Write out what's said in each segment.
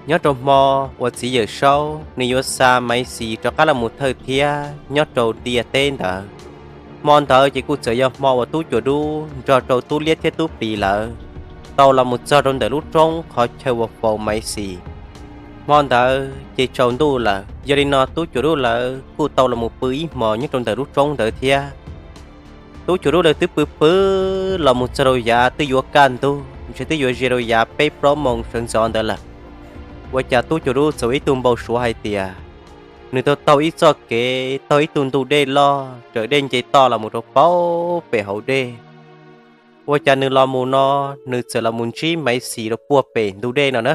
Nyob rau hmo uas txiv Yawm Saub nws yuav xa Maiv Xis rov qab los mus thawj thiab nyob rau ntiaj teb ntawd, hmo ntawd ces kuj txawm yog hmo uas Tub Cuas Dub nrog rau Tub Liab thiab Tub Plis lawv tau los mus txog rau ntawm lub roob qhov chaw uas faus Maiv Xis. Hmo ntawd ces tsaus ntuj lawm, yog li no Tub Cuas Dub lawv kuj tau los mus pw ib hmos nyob rau ntawm lub roob ntawd thiab. Tub Cuas Dub lawv twb pw pw los mus txog rau yav twb yuav kaj ntug, ntshe twb yuav ze rau yav peb plaub moos sawv ntxov ntawd lawm. Ua cas Tub Cuas Dub txawm ib tug npau suav hais tias nws tau taug ib txoj kev taug ib tug ntug dej loj raws dej nce toj los mus rau paub pem hauv dej. Ua cas nws los mus no, nws txawm los mus ntsib Maiv Xis rau puag pem ntug dej no na.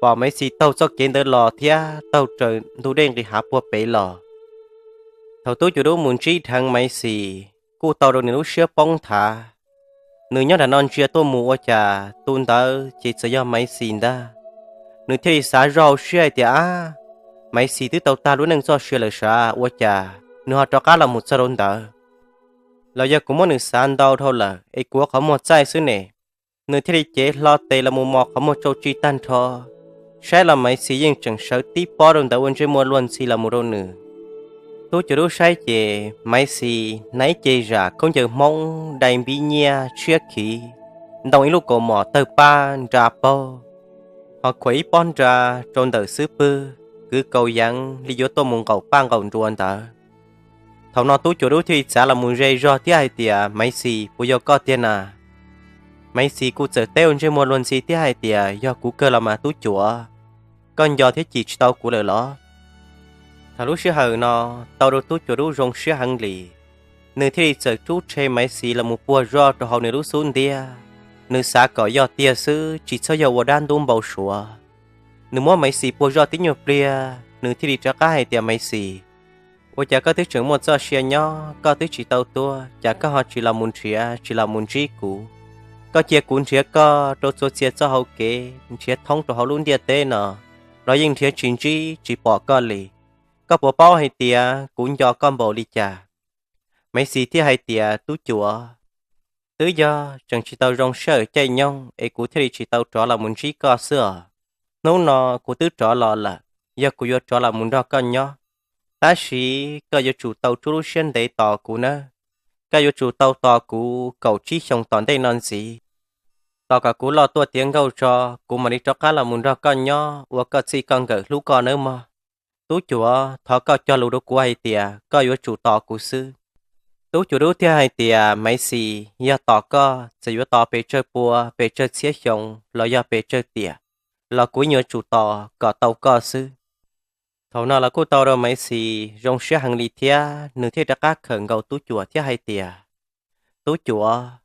Pom Maiv Xis taug txoj kev ntawd los thiab taug raws ntug dej nqis hav puag pem los. Thaum Tub Cuas Dub mus ntsib dheev Maiv Xis, kuj tau rau nws lub siab poob nthav. Nws nyob nram no ntsia tuaj mus ua cas tus ntawd ces txawm yog Maiv Xis ntag. Nws thiaj li xav zoj hauv siab hais tias, ab, Maiv Xis twb tau tag lub neej txoj sia lawm sav, ua cas nws ho rov qab los mus txog rau ntawd? Los yog kuv muab nws xav ntau dhau lawm es kuv ua qhov muag txaij xwb ne. Nws thiaj li cev hlo tes los mus mos qhov muag tsau tsi tag nrho, saib los Maiv Xis yeej tseem sawv tib pob rau ntawd ua ntsej muag luag ntxhi los mus rau nws. Tub Cuas Dub saib ces Maiv Xis hnav ib ce zam khaub ncaws Hmoob dai npib nyiaj tshiab khiv, ntoo ib lub kaus mom tawg paj nra paug, ho khuam ib pob nra rau ntawm xub pwg, kwv kaus yeev li yuav tuaj mus nqaum paj nqaum nruas ntawd. Thaum no Tub Cuas Dub thiaj li txav los mus ze zog thiab hais tias, Maiv Xis, puas yog koj tiag na? Maiv Xis kuj txawm teb ua ntsej muag luag ntxhi thiab hais tias, yog kuv kawg los mas Tub Cuas, koj nco thiab cim tsis tau kuv lawm los? Thaum lub sij hawm no tau rau Tub Cuas Dub zoo siab heev li, nws thiaj li txawm rub rhe Maiv Xis los mus puag zoj rau hauv nws lub xub ntiag. Nws xav kom yog tiag xwb tsis txhob yog ua dab ntub npau suav. Nws muab Maiv Xis puag zoj tib nyuag pliag, nws thiaj li rov qab hais tias, Maiv Xis, ua cas koj twb tseem muaj txoj sia nyob, koj twb tsis tau tuag, cas koj ho tsis los mus nrhiav tsis los mus ntsib kuv? Koj cia kuv nrhiav koj rau txhua txhia txoj hau kev, nrhiav thoob rau hauv lub ntiaj teb no los yeej nrhiav tsis ntsib tsis pom koj li. Koj puas paub hais tias kuv nco koj npaum li cas? Maiv Xis thiaj hais tias, Tub Cuas, twb yog tseem tsis tau zoo sij hawm caij nyoog es kuv thiaj li tsis tau rov los mus ntsib koj xwb os. Hnub no kuv twb rov los lawm, yog kuv yuav rov los mus nrog koj nyob, tab sis koj yuav tsum tau rub lub siab ntev tos kuv nawb. Koj yuav tsum tau tos kuv kaum tsib xyoos tom ntej no ntxiv, tos kom kuv loj tuaj tiav nkauj tso, kuv mam li rov qab los mus nrog koj nyob ua koj txij koj nkawm hlub koj nawb mog. Tub Cuas, thov koj cog lus rau kuv hais tias koj yuav tsum tos kuv xwb. Tub Cuas Dub thiaj hais tias, Maiv Xis, yog tos koj txawm yuav tos pes tsawg pua pes tsawg txhiab xyoo los yog pes tsawg tiam, los kuv yeej yuav tsum tos kom tau koj xwb. Thaum no los kuj tau rau Maiv Xis zoo siab heev li thiab, nws thiaj rov qab khawm nkaus Tub Cuas thiab hais tias, Tub Cuas,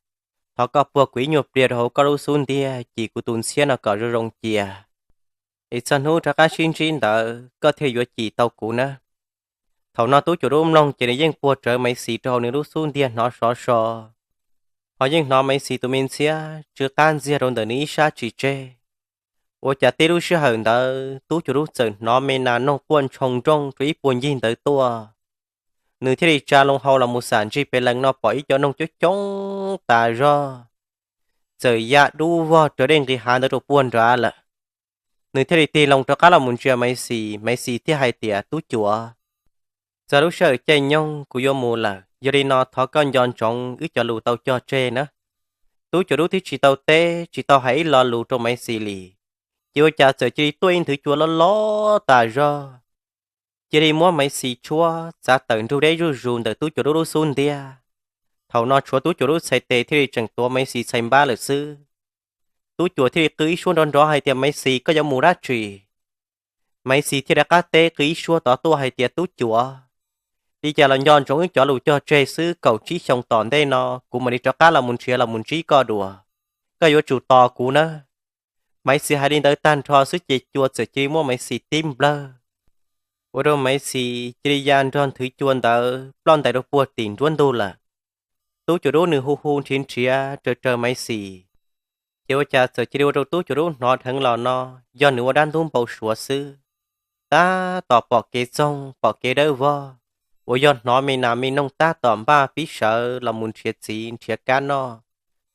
thov koj puag kuv ib nyuag pliag rau hauv koj lub xub ntiag, cim kuv tus ntxhiab no kom zoo zoo cia, es txog hnub rov qab sib ntsib ntawd koj thiaj yuav cim tau kuv nawb. Thaum no Tub Cuas Dub mloog ces nws yeej puag rawv Maiv Xis rau hauv nws lub xub ntiag hnov sov so, ho yeej hnov Maiv Xis tus me ntxhiab tsw qab ntxiag rau ntawm nws ib sab tsis tseg. Ua cas tib lub sij hawm ntawd Tub Cuas Dub txawm hnov me nas noog quaj ntshoo nrooj rau ib puag ncig ntawd tuaj. Nws thiaj li tsa loo hau los mus xam ntsig pes lees no pom ib co noog coob coob tas zog, txawm ya dub vog raws dej nqis hav ntawd rau puag nrad lawm. Nws thiaj li tig loo rov qab los mus ntsia Maiv Xis, Maiv Xis thiaj hais tias, Tub Cuas, txog lub sij hawm caij nyoog kuv yuav mus lawm, yog li no thov koj nco ntsoov wb cov lus tau cog tseg na. Tub Cuas Dub twb tsis tau teb tsis tau hais ib lo lus rau Maiv Xis li, ces ua cas txawm cia li tuaj ib nthwv cua loj loj tas zog, cia li muab Maiv Xis tshuab txav tawm nrug deb zuj zus ntawm Tub Cuas Dub lub xub ntiag. Thaum no tshuav Tub Cuas Dub txhais tes thiaj li tseem tuav Maiv Xis txhais npab lawm xwb. Tub Cuas thiaj li qw ib suab nrov nrov hais tias, Maiv Xis, koj yuav mus dab tsi? Maiv Xis thiaj rov qab teb qw ib suab tod tuaj hais tias, Tub Cuas, li cas los nco ntsoov wb cov lus cog tseg xwb, kaum tsib xyoo tom ntej no kuv mam li rov qab los mus nrhiav los mus ntsib koj dua. Koj yuav tsum tos kuv nawb. Maiv Xis hais li ntawd tag nrho xwb ces cua txawm cia li muab Maiv Xis tib nplawg, ua rau Maiv Xis cia li ya nrog nthwv cua ntawd ploj ntais rau puag tim nruab ntug lawm. Tub Cuas Dub nws hu hu nrhiav nrhiav raws raws Maiv Xis, Ces ua cas txawm cia li ua rau Tub Cuas Dub hnov dheev los no yog nws ua dab ntub npau suav xwb. Tab tom pom kev txoog pom kev dawb vog, uas yog hnov me nas me noog tab tom npaj pib sawv los mus nrhiav txiv nrhiav kab noj,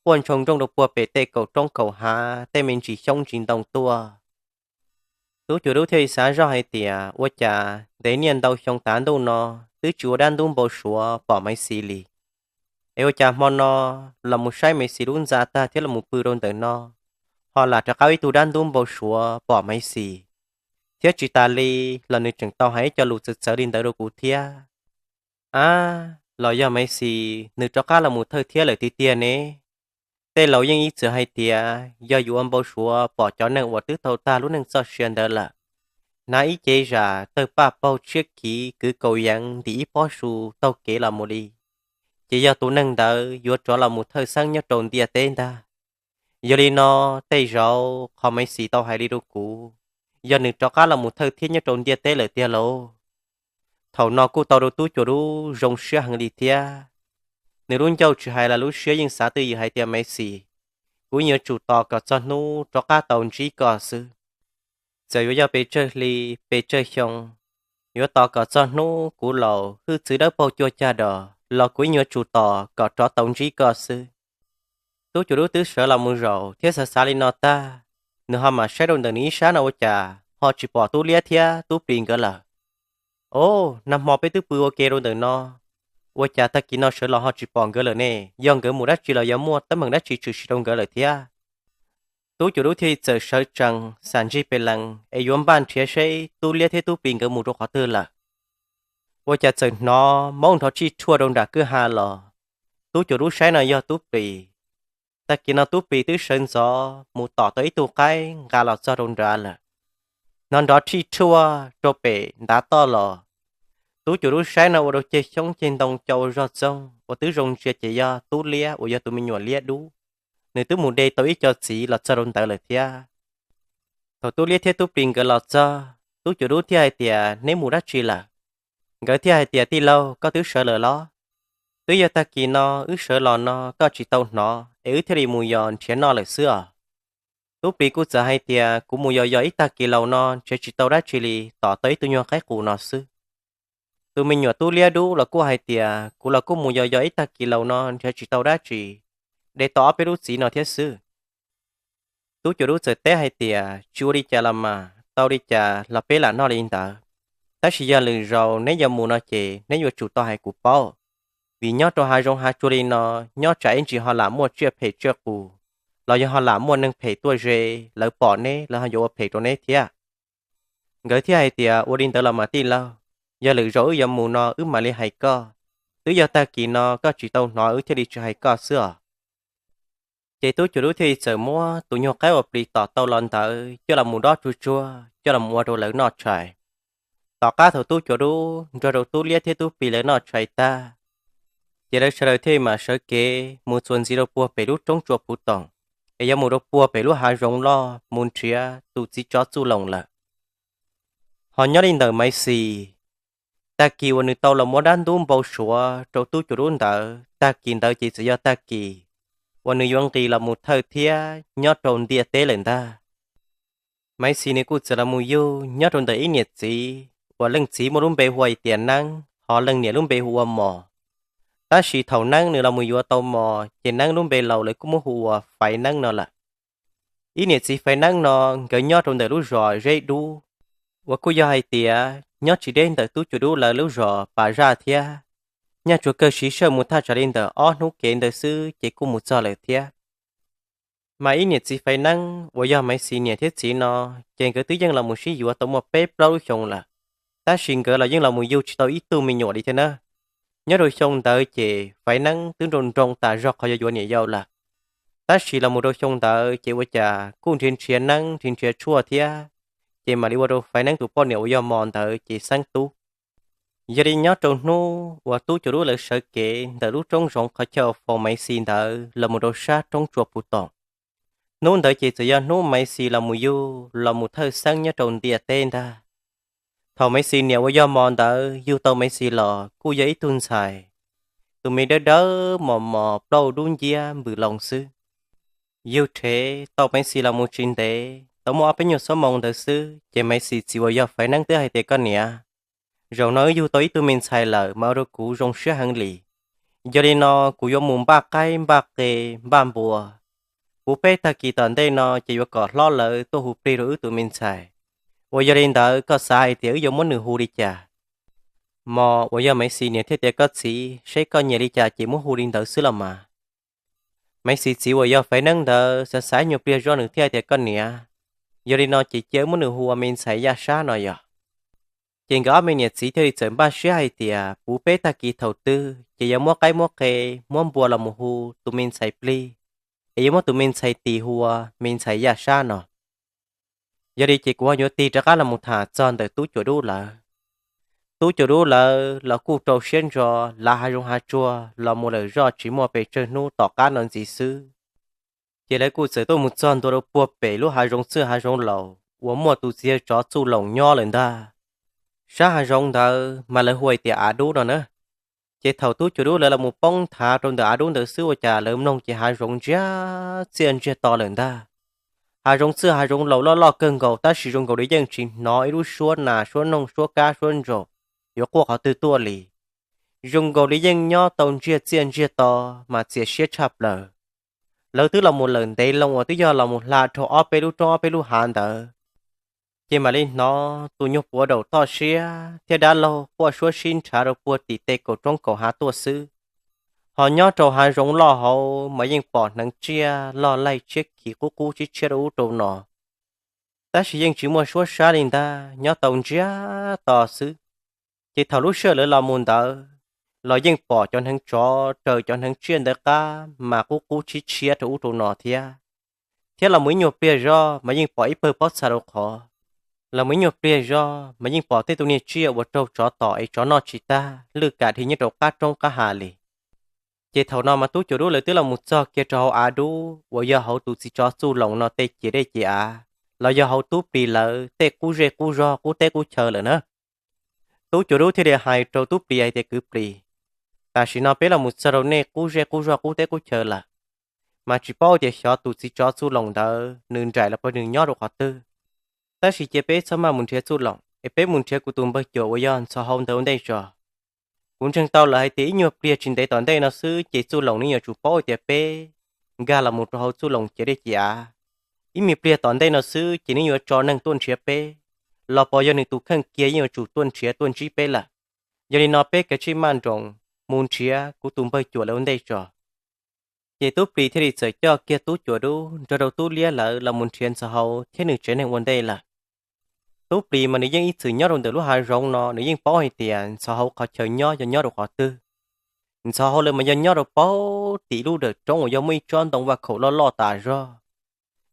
quaj ntshoo nrooj rau puag pem tej kaum roob kaum hav tej me ntsis xyoob ntsis ntoo tuaj. Tub Cuas Dub thiaj li xav zoj hais tias ua cas ntev niaj ntau xyoo tav ntuj no twb tsis ua dab ntub npau suav pom Maiv Xis li, es ua cas hmo no los mus saib Maiv Xis lub ntxa tag thiab los mus pw rau ntawm no ho lam rov qab ib tug dab ntub npau suav pom Maiv Xis, thiab tsis tas li los nws tseem tau hais ib co lus txawv txawv li ntawd rau kuv thiab. Ab, los yog Maiv Xis nws rov qab los mus thawj thiab lawm tiag tiag ne? Tej laus yeej ib txwm hais tias yog yuav ua npau suav pom cov neeg uas twb tau tag lub neej txoj sia ntawd lawm, hnav ib cev zam tawg paj paug tshiab khiv kwv kaus yeev ntim ib pob su taug kev los mus li, ces yog tus neeg ntawd yuav rov los mus thawj xeeb nyob rau ntiaj teb ntag. Yog li no, tej zaum qhov Maiv Xis tau hais li rau kuv, yog nws rov qab los mus thawj thiab nyob rau ntiaj teb lawm tiag lauj. Thaum no kuj tau rau Tub Cuas Dub zoo siab heev li thiab. Nws lub ncauj tsis hais los lub siab yeej xav twj ywm hais tias Maiv Xis, kuv yuav tsum tos kom txog hnub rov qab tau ntsib koj xwb. Txawm yuav yog pes tsawg hli, pes tsawg xyoo, yuav tos kom txog hnub kuv laus hwj txwv dawb paug cuag cag dos los kuv yeej yuav tsum tos kom rov tau ntsib koj xwb. Tub Cuas Dub twb sawv los mus zaum thiab xav xav li no tag, nws ho mam saib rau ntawm nws ib sab no ua cas ho tsis pom Tub Liab thiab Tub Plis nkawd lawm. Au, nag hmo peb twb pw ua ke rau ntawm no, ua cas tag kis no sawv los ho tsis pom nkawd lawm ne? Yog nkawd mus dab tsi los yog muaj teeb meem dab tsi tshwm sim rau nkawd lawm thiab? Tub Cuas Dub thiaj li txawm sawv tsees xam ntsig pes lees es yuav npaj nrhiav seb Tub Liab thiab Tub Plis nkawd mus rau qhov twg lawm. Ua cas txawm hnov maub nrov tshij rhuaj rau nram kwj ha los. Tub Cuas Dub saib no yog Tub Plis. Tag kis no Tub Plis twb sawv ntxov mus tom tau ib tug qaib nqa los txog rau nrad lawm. Hnov nrov tshij rhuaj rau pem ntav toj los, Tub Cuas Dub saib no ua rau ceg xyoob ceg ntoo co ua zog txoog uas twb zoo ntsia ces yog Tub Liab uas yog tus me nyuam liab dub, nws twb mus de tau ib co txiv los txog rau ntawd lawm thiab. Thaum Tub Liab thiab Tub Plis nkawd los txog, Tub Cuas Dub thiaj hais tias, Neb mus dab tsi lawm? Nkawd thiaj hais tias, Tij laug, koj twb sawv lawm los? Twb yog tag kis no wb sawv los no koj tsis tau hnov es wb thiaj li mus yos nrhiav noj lawm xwb os. Tub Plis kuj txawm hais tias, Kuv mus yos yos ib tag kis laus no nrhiav tsis tau dab tsi li, tom tau ib tug nyuag qaib qus no xwb. Tus me nyuam Tub Liab Dub los kuj hais tias, Kuv los kuj mus yos yos ib tag kis laus no nrhiav tsis tau dab tsi, de tau ob peb lub txiv no thiab xwb. Tub Cuas Dub txawm teb hais tias, Tsis ua li cas los mas, tau li cas los peb lam noj li ntawd. Tab sis yog lwm zaus neb yuav mus no ces neb yuav tsum tau hais kuv paub, vim nyob rau hav zoov hav tsuag li no, nyob tsam ib ntsis ho lam muaj tsiaj phem tsiaj qus, los yog ho lam muaj neeg phem tuaj ze, lawv pom neb lawv ho yuav ua phem rau neb thiab. Nkawd thiaj hais tias, Ua li ntawd los mas tij laug, yog lwm zaus wb yuav mus no wb mam li hais koj, twb yog tag kis no koj tsis tau hnov wb thiaj li tsis hais koj xwb os. Ces Tub Cuas Dub thiaj li txawm muab tus nyuag qaib uas Plis tom tau los ntawd coj los mus dob tsuag tsuag coj los ua rau lawv noj tshais. Tom qab thaum Tub Cuas Dub nrog rau Tub Liab thiab Tub Plis lawv noj tshais tag, ces lawv sawv daws thiaj li mam sawv kev mus txuas ntxiv rau puag pem lub roob tsua puv toom, es yuav mus rau puag pem lub hav zoov loj mus nrhiav tus txiv tsov Txuj Loos lawm. Ho nyob li ntawm Maiv Xis, tag kis uas nws tau los muab dab ntub npau suav rau Tub Cuas Dub ntawd, tag kis ntawd ces txawm yog tag kis uas nws yuav nqis los mus thawj thiab nyob rau ntiaj teb lawm ntag. Maiv Xis nws kuj txawm los mus yug nyob rau ntawm ib niam txiv uas leej txiv muaj lub npe hu ua Tiam Neeb, ho leej niam lub npe hu ua Mos. Tab sis thaum Neeb nws los mus yuav tau Mos ces Neeb lub npe laus lawv kuj muab hu ua Faiv Neeb no lawm. Ib niam txiv Faiv Neeb no nkawd nyob rau ntawm lub zos Zeb Dub, uas kuj yog hais tias nyob tsis deb ntawm Tub Cuas Dub lawv lub zos Pas Zaj thiab, nyaj tsuas kawg siv sawj mus thaj tsam li ntawm ob hnub kev ntawd xwb ces kuj mus txog lawm thiab. Mas ib niam txiv Faiv Neeb uas yog Maiv Xis niam thiab txiv no, ces nkawd twb yeej los mus sib yuav tau muaj peb plaub lub xyoo lawm, tab sis nkawd los yeej los mus yug tsis tau ib tug me nyuam li thiab na. Nyob rau xyoo ntawd ces Faiv Neeb twb nroo nroo tas zog qhov yuav yuav niam yau lawm. Tab sis los mus rau xyoo ntawd ces ua cas kuj nrhiav nrhiav neeb nrhiav nrhiav tshuaj thiab, ces mam li ua rau Faiv Neeb tus poj niam uas yog Mos ntawd ces xeeb tub. Yog li nyob rau hnub uas Tub Cuas Dub lawv sawv kev ntawm lub roob zoov qhov chaw faus Maiv Xis ntawd los mus rau sab roob tsua puv toom, hnub ntawd ces txawm yog hnub Maiv Xis los mus yug los mus thawj xeeb nyob rau ntiaj teb ntag. Thaum Maiv Xis niam uas yog Mos ntawd yug tau Maiv Xis los kuj yog ib tug ntxhais, tus me dawb dawb mos mos plaub dub nciab npws loo xwb. Yug rhev tau Maiv Xis los mus tsis ntev, tau muaj ob peb nyuag xuab moos ntawd xwb ces Maiv Xis txiv uas yog Faiv Neeb twb hais tias, Koj niam, zaum no wb yug tau ib tug me ntxhais lawm mas ua rau kuv zoo siab heev li. Yog li no kuv yuav mus npaj qaib npaj qe, npaj npua. Puv peb tag kis tom ntej no ces yuav kom hlob lawv tuaj hu plig rau wb tus me ntxhais. Uas yog li ntawd koj xav hais tias wb yuav muab nws hu li cas? Mos uas yog Maiv Xis niam thiaj tias, Koj txiv, seb koj nyiam li cas ces muab hu li ntawd xwb los mas. Maiv Xis txiv uas yog Faiv Neeb ntawd xav xav ib nyuag pliag zoj nws thiaj tias, Koj niam, yog li no ces cia wb muab nws hu ua me ntxhais Yaj Sab no yog. Ces nkawd ob me niam txiv thiaj li txawm npaj siab hais tias puv peb tag kis thaum twg ces yuav muab qaib muab qe, muab npua los mus hu tus me ntxhais plig, es yuav muab tus me ntxhais tis hu ua me ntxhais Yaj Sab no. Yog li ces kuv ho yuav tig rov qab los mus tham txog ntawm Tub Cuam Dub lawv. Tub Cuam Dub lawv los kuj rau siab ntso lav hav zoov hav tsuag los mus lawm zoj tsis muaj pes tsawg hnub tom qab no ntxiv xwb, ces lawv kuj txawm tuaj mus txog ntua rau puag pem lub hav zoov txwj hav zoov laus uas muaj tus txiv yawg tsov Txuj Loos nyob lawm ntag. Sab hav zoov ntawd mas lawv hu hais tias Av Dub no na. Ces thaum Tub Cuam Dub lawv los mus poob nthav rau ntawm Av Dub ntawd xwb ua cas lawv mloog ces hav zoov ntsiag txiaj ntsiag to lawm ntag. Hav zoov txwj hav zoov laus loj loj kawg nkaus tab sis zoo nkaus li yeej tsis hnov ib lub suab nas suab noog suab kab suab ntsaum yuav quaj qhov twg tuaj li. Zoo nkaus li yeej nyob tau ntsiag txiaj ntsiag to mas txias siab tshaj plaws. Lawv twb los mus lawm ntev loo uas twb yog los mus hla dhau ob peb lub roob ob peb lub hav ntawd, ces mam li hnov tus nyuag puav daum toj siab thiab dab laug quaj suab sib nrhav rau puag tim tej kaum roob kaum hav tuaj xwb. Ho nyob rau hav zoov loj hauv mas yeej pom hneev tsiaj loj laij tshiab khiv qub qub tshiab tshiab rau ub rau no, tab sis yeej tsis muaj suab sab li ntag, nyob tau ntsiag to xwb. Ces thaum lub sij hawm lawv los mus ntawd los yeej pom cov hneev tsov raws cov hneev tsiaj ntawd qab mas qub qub tshiab tshiab rau ub rau no thiab. Thiab los mus ib nyuag pliag zoj mas yeej pom ib pawg pob txha rau qhov. Los mus ib nyuag pliag zoj mas yeej pom tej tus niag tsiaj uas raug tsov tom es tsov noj tsis tag lwj kam dhia nyob rau qab roob qab hav li. Ces thaum no mas Tub Cuam Dub lawv twb los mus txog kiag rau hauv Av Dub uas yog hauv tus txiv tsov Txuj Loos no tej ciam dej ciam av, los yog hauv Tub Plis lawv tej qub zej qub zog qub teb qub chaw lawm na. Tub Cuam Dub thiaj li hais rau Tub Plis hais tias, Kwv Plis, tam sim no peb los mus txog rau nej qub zej qub zog qub teb qub chaw lawm, mas tsis paub tias xyov tus txiv tsov Txuj Loos ntawd nws nraim los puas nws nyob rau qhov twg. Tab sis cia peb txhob maj mus nrhiav Txuj Loos es peb mus nrhiav kuv tus npawg cuam uas yog Ntxhov Hau ntawd ua ntej tso. Kuv ntseeg tau lawm hais tias ib nyuag pliag tsis ntev tom ntej no xwb ces Txuj Loos nws yuav tsum paub tias peb nkag los mus rau hauv Txuj Loos ciam dej ciam av. Ib me pliag tom ntej no xwb ces nws yuav tso neeg tuaj nrhiav peb, los pos yog nws tus kheej kiag yeej yuav tsum tuaj nrhiav tuaj ntsib peb lawm. Yog li no peb kav tsij maj nroos mus nrhiav kuv tus npawg cuam lawv ua ntej tso. Ces Tub Plis thiaj li txawm coj kiag Tub Cuam Dub nrog rau Tub Liab lawv los mus nrhiav Ntxhov Hau thiab nws tsev neeg ua ntej lawm. Tub Plis mas nws yeej ib txwm nyob rau ntawm lub hav zoov no, nws yeej paub hais tias Ntxhov Hau qhov chaw nyob yog nyob rau qhov twg. Ntxhov Hau lawv mas yog nyob rau puag tim lub dawm roob uas yog muaj ib tsob ntoo vaj khaum loj loj tas zog.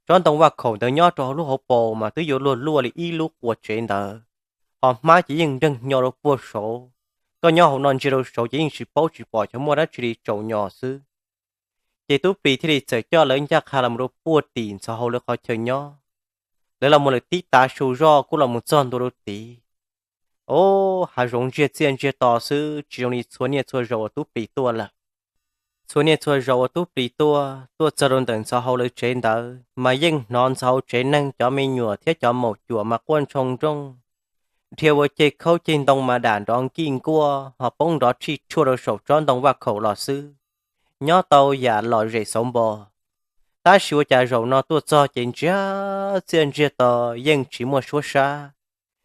Tsob ntoo vaj khaum ntawd nyob rau hauv lub hauv paus mas twb yuav luag luaj li ib lub quas tsev ntawd, ho hmab ces yeej nreeg hnyo rau puag saud. Koj nyob hauv no ntsia rau saud ces yeej tsis paub tsis pom xyov muaj dab tsi li tsaus nyos xwb. Ces Tub Plis thiaj li txawm coj lawv ncaj qha los mus rau puag tim Ntxhov Hau lawv qhov chaw nyob. Lawv los mus lawm tib tav su zoj kuj los mus txog ntua rau tid. Ob, hav zoov ntsiag txiaj ntsiag to xwb tsis zoo li txhua niaj txhua zaus uas Tub Plis tuaj lawm. Txhua niaj txhua zaus uas Tub Plis tuaj, tuaj txog rau ntawm Ntxhov Hau lawv tsev ntawd mas yeej hnov Ntxhov Hau tsev neeg cov me nyuam thiab cov maum cuam mas quaj ntshoo nrooj, dhia ua ceg khaub ceg ntoo mas dam nrov nkij nkuaj ho poob nrov rhij rhuaj rau saum tsob ntoo vaj khaum los xwb, nyob tau yam lom zem xauv npo. Tab sis ua cas zaum no tuaj txog ces ntsiag txiaj ntsiag to, yeej tsis muaj suab sab,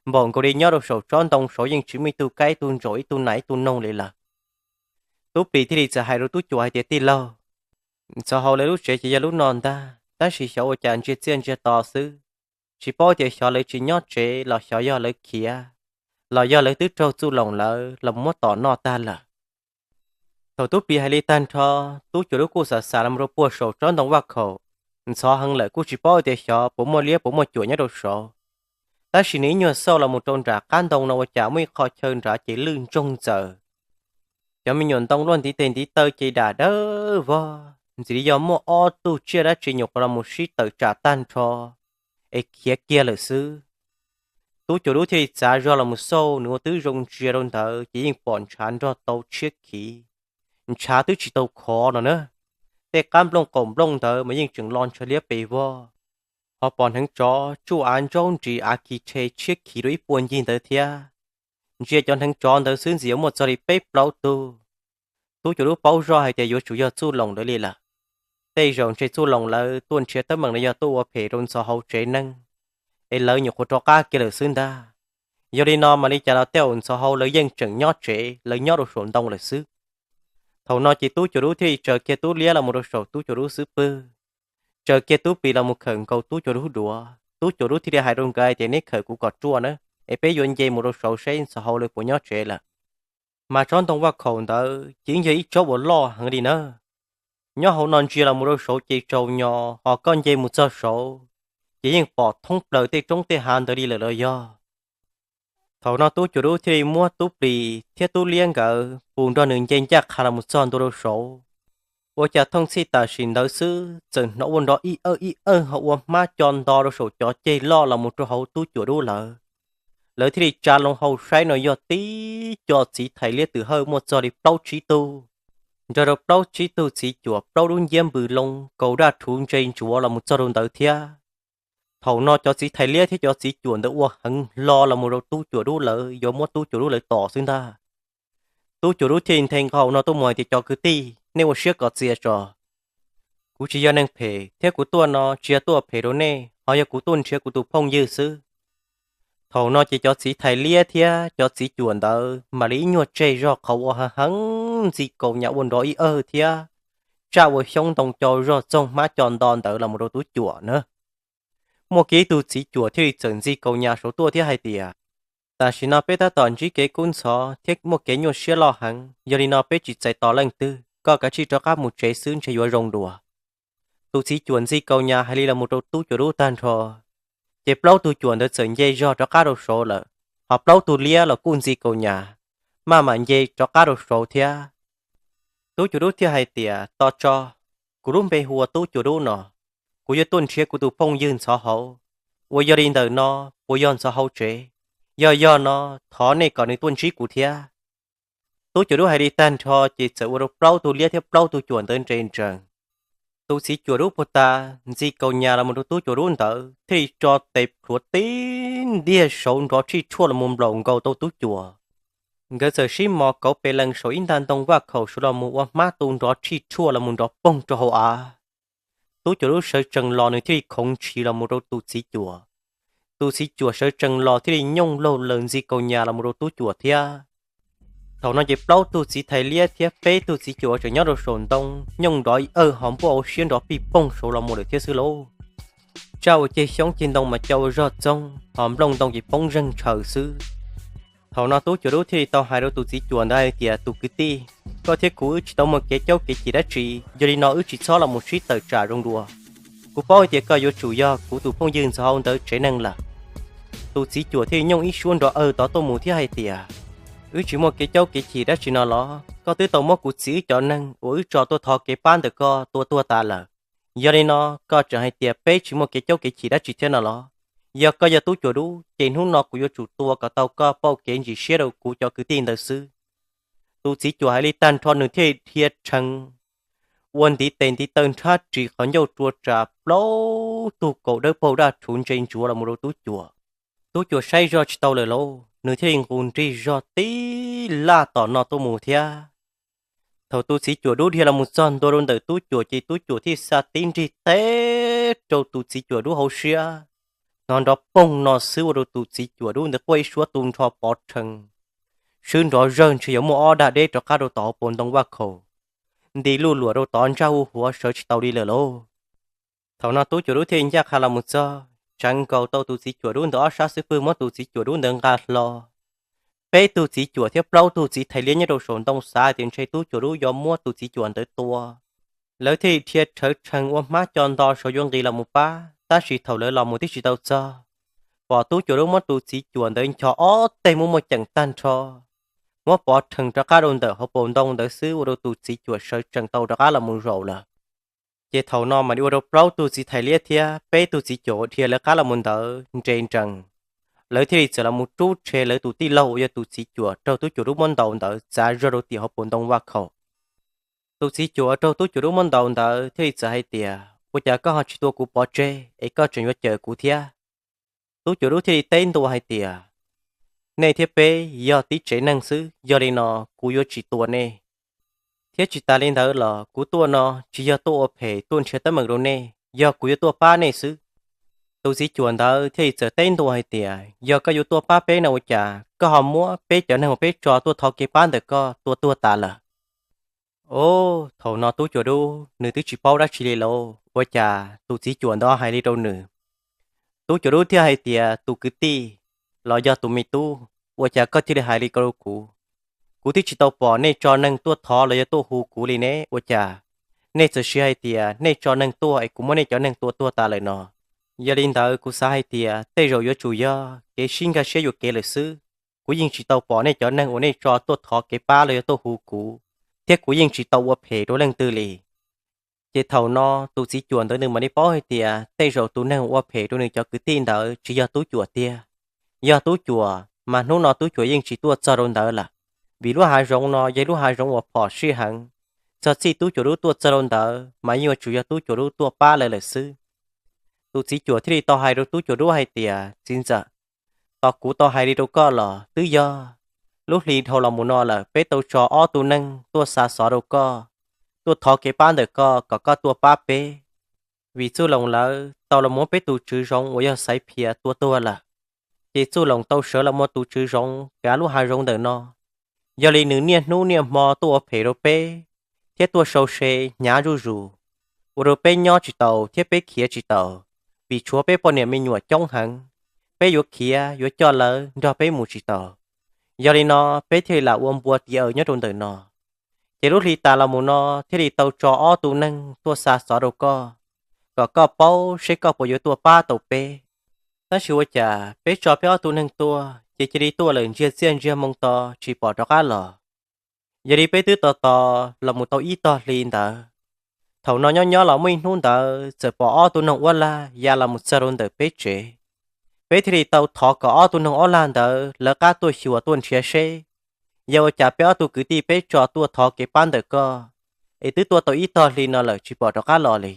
npaum nkaus li nyob rau saum tsob ntoo saud yeej tsis muaj ib tug kab ib tug ntsaum ib tug nas ib tug noog li lawm. Tub Plis thiaj li txawm hais rau Tub Cuam hais tias, Tij laug, Ntxhov Hau lawv lub tsev ces yog lub no ntag, tab sis xyov ua cas ntsiag txiaj ntsiag to xwb, tsis paub tias xyov lawv tsis nyob tsev los xyov yog lawv khiav, los yog lawv twb raug Txuj Loos lawv los muab tom noj tag lawm. Thaum Tub Plis hais li tag nrho, Tub Cuam Dub kuj xav xav los rau puag saum tsob ntoo vaj khaum, ntxhov heev lawm kuj tsis paub tias xyov puas muaj liab puas muaj cuam nyob rau saud. Tab sis nws ib nyuag xauj los mus rau nram qab ntoo no ua cas muaj ib qho chaw nrad ces lwj ntsoog ntxaws. Cov me nyuam ntoo luaj ntiv tes ntiv taw ces dam dawb vog, ntxim li yog muaj ob tug tsiaj dab tsi nyuam qhuav los mus sib tawm tsam tag nrho es khiav kiag lawm xwb. Tub Cuam Dub thiaj li txav zog los mus xauj, nws ua twb zoo ntsia rau ntawd ces yeej pom ntshav nrog tau tshiab khiv, ntshav twb tsis tau khov no na. tej qab nplooj qaum nplooj ntawd mas yeej tseem lo ntshav liab pes vog, ho pom hneev tsov tsuj av ntsaub nris av khi tshe tshiab khiv rau ib puag ncig ntawd thiab. Ntsia cov hneev tsov ntawd xwb ntxim yuav muaj txog li peb plaub tug. Tub Cuas Dub paub zoj hais tias yuav tsum yog Txuj Loos lawv li lawm. Tej zaum ntshe Txuj Loos lawv tuaj nrhiav teeb meem no yog tuaj ua phem rau Ntxhov Hauv tsev neeg, es lawv nyuam qhuav rov qab kiag lawm xwb ntag. Yog li no mam li cas los tej zaum Ntxhov Hauv lawv yeej tseem nyob tsev, lawv nyob rau saum ntoo lawm xwb. Thaum no ces Tub Cuas Dub thiaj li tsaws kiag Tub Liab los mus rau saum Tub Cuas Dub xub pwg, tsaws kiag Tub Plis los mus khawm nkaus Tub Cuas Dub duav. Tub Cuas Dub thiaj li hais rau nkawd hais tias, neb khawm kuv kom ruaj na, es peb yuav nce mus rau saud saib Ntxhov Hauv lawv puas nyob tsev lawm. Mas tsob ntoo vaj khaum ntawd ces yeej yog ib tsob uas loj heev li na. Nyob hauv no ntsia los mus rau saud ces tsaus nyos, ho koj nce mus txog saud ces yeej pom thoob plaws tej roob tej hav ntawd li lawm los yog. Thaum no Tub Cuas Dub thiaj li muab Tub Plis thiab Tub Liab nkawd pus nrog nws nce ncaj qha los mus txog ntua rau saud. Ua cas thooj txhij tam sim ntawd xwb txawm hnov ua nrov ib awj ib awj ho ua hmab co nto rau saum cov ceg loj los mus rau hauv Tub Cuas Dub lawv. Lawv thiaj li tsa loo hau saib no yog tib co txiv thais liab twm hawj muaj txog li plaub tsib tug, nrog rau plaub tsib tug txiv cuam plaub lub nciab npws loo kaus daj rhuv ntse ntsuav los mus txog rau ntawd thiab. Thaum no cov txiv thais liab thiab cov txiv cuam ntawd ua heev hlo los mus rau Tub Cuas Dub lawv yuav muab Tub Cuas Dub lawv tom xwb ntag. Tub Cuas Dub thiaj li nthe nqaus no tuaj mus hais tias, cov kwv tij, nej ua siab kom txias tso. Kuv tsis yog neeg phem thiab kuv tuaj no tsis yog tuaj phem rau nej, ho yog kuv tuaj nrhiav kuv tus phooj ywg xwb. Thaum no ces cov txiv thais liab thiab cov txiv cuam ntawd mam li ib nyuag tseg zog qhov ua heev heev ntxi kaus nyas ua nrov ib awg thiab tsaj ua xyoob ntoo co zog txoog hmab co nto ntawd los mus rau Tub Cuas na. Muaj kiag ib tug txiv cuam thiaj li txawm ntxi kaus nyas saud tuaj thiab hais tias, tam sim no peb tab tom ntsib kev kub ntxhov thiab muaj kev nyuaj siab loj heev, yog li no peb tsis txais tos leej twg, koj kav tsij rov qab mus tsev xwb ntshe yuav zoo dua. Tus txiv cuam ntxi kaus nyas hais li los mus rau Tub Cuas Dub tag nrho, ces plaub tug cuam ntawd txawm nce zog rov qab rau saud lawm, ho plaub tug liab los kuj ntxi kaus nyas, maj mam nce rov qab rau saud thiab. Tub Cuas Dub thiaj hais tias, tos tso, kuv lub npe hu ua Tub Cuas Dub no, kuv yuav tuaj nrhiav kuv tus phooj ywg Ntxhov Hauv, uas yog li ntawm no puas yog Ntxhov Hauv tsev? Yog yog no, thov nej kom nws tuaj ntsib kuv thiab. Tub Cuas Dub hais li tag nrho ces txawm ua rau plaub tug liab thiab plaub tug cuam ntawd nres ntsees. Tus txiv cuam dub puag ta ntxi kaus nyas los mus rau Tub Cuas Dub ntawd thiaj li tso tes plhuav tib ntiag saud nrov tshij tshuaj los mus nplaum nkaus tau Tub Cuas. Nkawd txawm sib mos kauv pes lees saum ib nta ntoo vaj khaum saud los mus ua hmab tu nrov tshij tshuaj los mus nrov poog rau hauv av. Tub Cuas Dub sawv tsees los nws thiaj li khoov ntshis los mus rau tus txiv cuam. Tus txiv cuam sawv tsees los thiaj li nyooj laug laws ntxi kaus nyas los mus rau Tub Cuas thiab. Thaum no ces plaub tug txiv thais liab thiab peb tug txiv cuam uas tseem nyob rau saum ntoo nyooj nrov ib awg ho npuaj hauv siab nrov pij poog saud los mus lawm thiab xwb lauj. Tsaj ua ceg xyoob ceg ntoo mas co ua zog txoog ho nplooj ntoo ces poob zeeg ntshaws xwb. Thaum no Tub Cuas Dub thiaj li tau hais rau tus txiv cuam ntawd hais tias, tus kwv tij, koj thiab kuv wb tsis tau muaj kev caub kev chim dab tsi, yog li no wb tsis txhob los mus sib tawm tsam zoo dua. Kuv paub hais tias koj yuav tsum yog kuv tus phooj ywg Ntxhov Hauv ntawd tsev neeg lawm. Tus txiv cuam thiaj li nyooj ib suab nrov awg tod tuaj mus thiab hais tias, wb tsis muaj kev caub kev chim dab tsi no los? Koj twb tau muab kuv txiv wb cov neeg uas wb tso tuaj thov kev pab ntawm koj tua tuag tas lawm. Yog li no, koj tseem hais tias peb tsis muaj kev caub kev chim dab tsi thiab no los? Yog koj yog Tub Cuas Dub ces hnub no kuv yuav tsum tua kom tau koj pauj kev ntsis siab rau kuv cov kwv tij ntawd xwb. Tus txiv cuam hais li tag nrho nws thiaj li dhia rhees ua ntiv tes ntiv taw nrhab ris qhov ncauj rua ras plaub tug kaus dawb paug daj rhuv ntse ntsuav los mus rau Tub Cuas. Tub Cuas saib zog tsis tau lawm lauj, nws thiaj li nqus nrig zog tib laj tom no tuaj mus thiab. Thaum tus txiv cuam dub dhia los mus txog ntua rau ntawm Tub Cuas ces Tub Cuas thiaj xa tib nrig teb rau tus txiv cuam dub hauv siab. Hnov nrov poog no xwb ua rau tus txiv cuam dub ntawd quaj ib suab tu nrho pov rhees, swb nrov zawg ntshe yuav muaj ob dag deb rov qab rau tom hauv paus ntoo vaj khaum, nti luj luam rau tod ntsaj huv huav sawv tsis tau li lawm lauj. Thaum no Tub Cuas Dub thiaj li ncaj qha los mus txog, tsawv nkaus tau tus txiv cuam dub ntawd ob sab xub pwg muab tus txiv cuam dub ntawd nqa hlo. Peb tug txiv cuam thiab plaub tug txiv thais liab nyob rau saum ntoo xav tias ntshe Tub Cuas Dub yuav muab tus txiv cuam ntawd tua. Lawv thiaj li dhia rhawv rhees ua hmab co nto saud yuav nqis los mus pab, tab sis thaum lawv los mus twb tsis tau txog, pom Tub Cuas Dub muab tus txiv cuam ntawd nchos ob teg muaj muaj ceem tag nrho, muab pov rhees rov qab rau ntawm hauv paus ntoo ntawd xwb ua rau tus txiv cuam sawv tsees tau rov qab los mus zaum lawm. Ces thaum no mam li ua rau plaub tug txiv thais liab thiab peb tug txiv cuam uas dhia lawv qab los mus ntawd nres nrees. Lawv thiaj li txawm los mus rub rhe lawv tus tij laug uas yog tus txiv cuam raug Tub Cuas Dub muab ntaus ntawd txav zog rau tim hauv paus ntoo vaj khaum. Tus txiv cuam raug tub cuam dub muab ntaus ntawd thiaj li txawm hais tias, Ua cas koj ho tsis tua kuv pov tseg es koj tseem yuav cawm kuv thiab? Tub cuam dub thiaj li teb ntua hais tias, Nej thiab peb yog tib tsev neeg xwb, yog li no kuv yuav tsis tua nej. Thiab tsis tas li ntawd los kuv tuaj no tsis yog tuaj ua phem tuaj nrhiav teeb meem rau nej, yog kuv yuav tuaj pab nej xwb. Tus txiv cuam ntawd thiaj li txawm teb ntua hais tias, Yog koj yuav tuaj pab peb no ua cas koj ho muab peb cov neeg uas peb tso tuaj thov kev pab ntawm koj tua tuag tas lawm? Ov, thaum no tub cuam dub nws twb tsis paub dab tsi li lauj, ua cas tus txiv cuam ntawd hais li rau nws. Tub cuam dub thiaj hais tias, Tus kwv tij los yog tus me tub, ua cas koj thiaj li hais li ko rau kuv? Kuv twb tsis tau pom nej tso neeg tuaj thov los yog tuaj hu kuv li ne, ua cas nej txawm siv hais tias nej tso neeg tuaj es kuv muab nej cov neeg tua tuag tas lawm no? Yog li ntawd kuv xav hais tias tej zaum yuav tsum yog kev sib nkag siab yuam kev lawm xwb. Kuv yeej tsis tau pom nej cov neeg uas nej tso tuaj thov kev pab los yog tuaj hu kuv, thiab kuv yeej tsis tau ua phem rau leej twg li. Ces thaum no tus txiv cuam ntawd nws mam li paub hais tias tej zaum tus neeg ua phem rau nws cov kwv tij ntawd tsis yog tub cuam tiag. Yog tub cuam mas hnub no tub cuam yeej tsis tuaj txog rau ntawd lawm, vim lub hav zoov no yog lub hav zoov uas phom sij heev. Txog txij tub cuam dub tuaj txog rau ntawd mas yeej yuav tsum yog tub cuam dub tuaj pab lawv lawm xwb. Tus txiv cuam thiaj li tau hais rau tub cuam dub hais tias, Txiv ntxawm, tos kuv tau hais li rau koj los twb yog lub hli dhau los mus no lawm peb tau tso ob tug neeg tuaj xa xov rau koj, tuaj thov kev pab ntawm koj kom koj tuaj pab peb. Vim Txuj Loos lawv tau los muab peb tus tswv zoov uas yog Xaiv Phias tua tuag lawm, ces Txuj Loos tau sawv los muab tus tswv zoov kav lub hav zoov ntawm no. Yog li nws niaj hnub niaj hmo tuaj ua phem rau peb, thiab tuaj sau se hnyav zuj zus, ua rau peb nyob tsis taus thiab peb khiav tsis taus, vim tshuav peb poj niam me nyuam coob heev, peb yuav khiav yuav coj lawv nrog peb mus tsis taus. Yog li no peb thiaj li lam ua npua tiv aws nyob rau ntawm no. Ces lub hli tas los mus no thiaj li tau tso ob tug neeg tuaj xa xov rau koj, kom koj paub seb koj puas yuav tuaj pab tau peb. Tab sis ua cas peb tso peb ob tug neeg tuaj ces cia li tuaj lawm ntsiag txiaj ntsiag moo to tsis pom rov qab los. Yog li peb twb tos tos los mus tau ib tog hli ntawd. Thaum no nyob nyob los muaj ib hnub ntawd txawm pom ob tug noog uab lag ya los mus txog rau ntawm peb tsev. Peb thiaj li tau thov kom ob tug noog uab lag ntawd lawv qab tuaj xyuas tuaj nrhiav seb yog ua cas peb ob tug kwv tij peb tso tuaj thov kev pab ntawm koj, es twb tuaj tau ib tog hli no lawm tsis pom rov qab los li.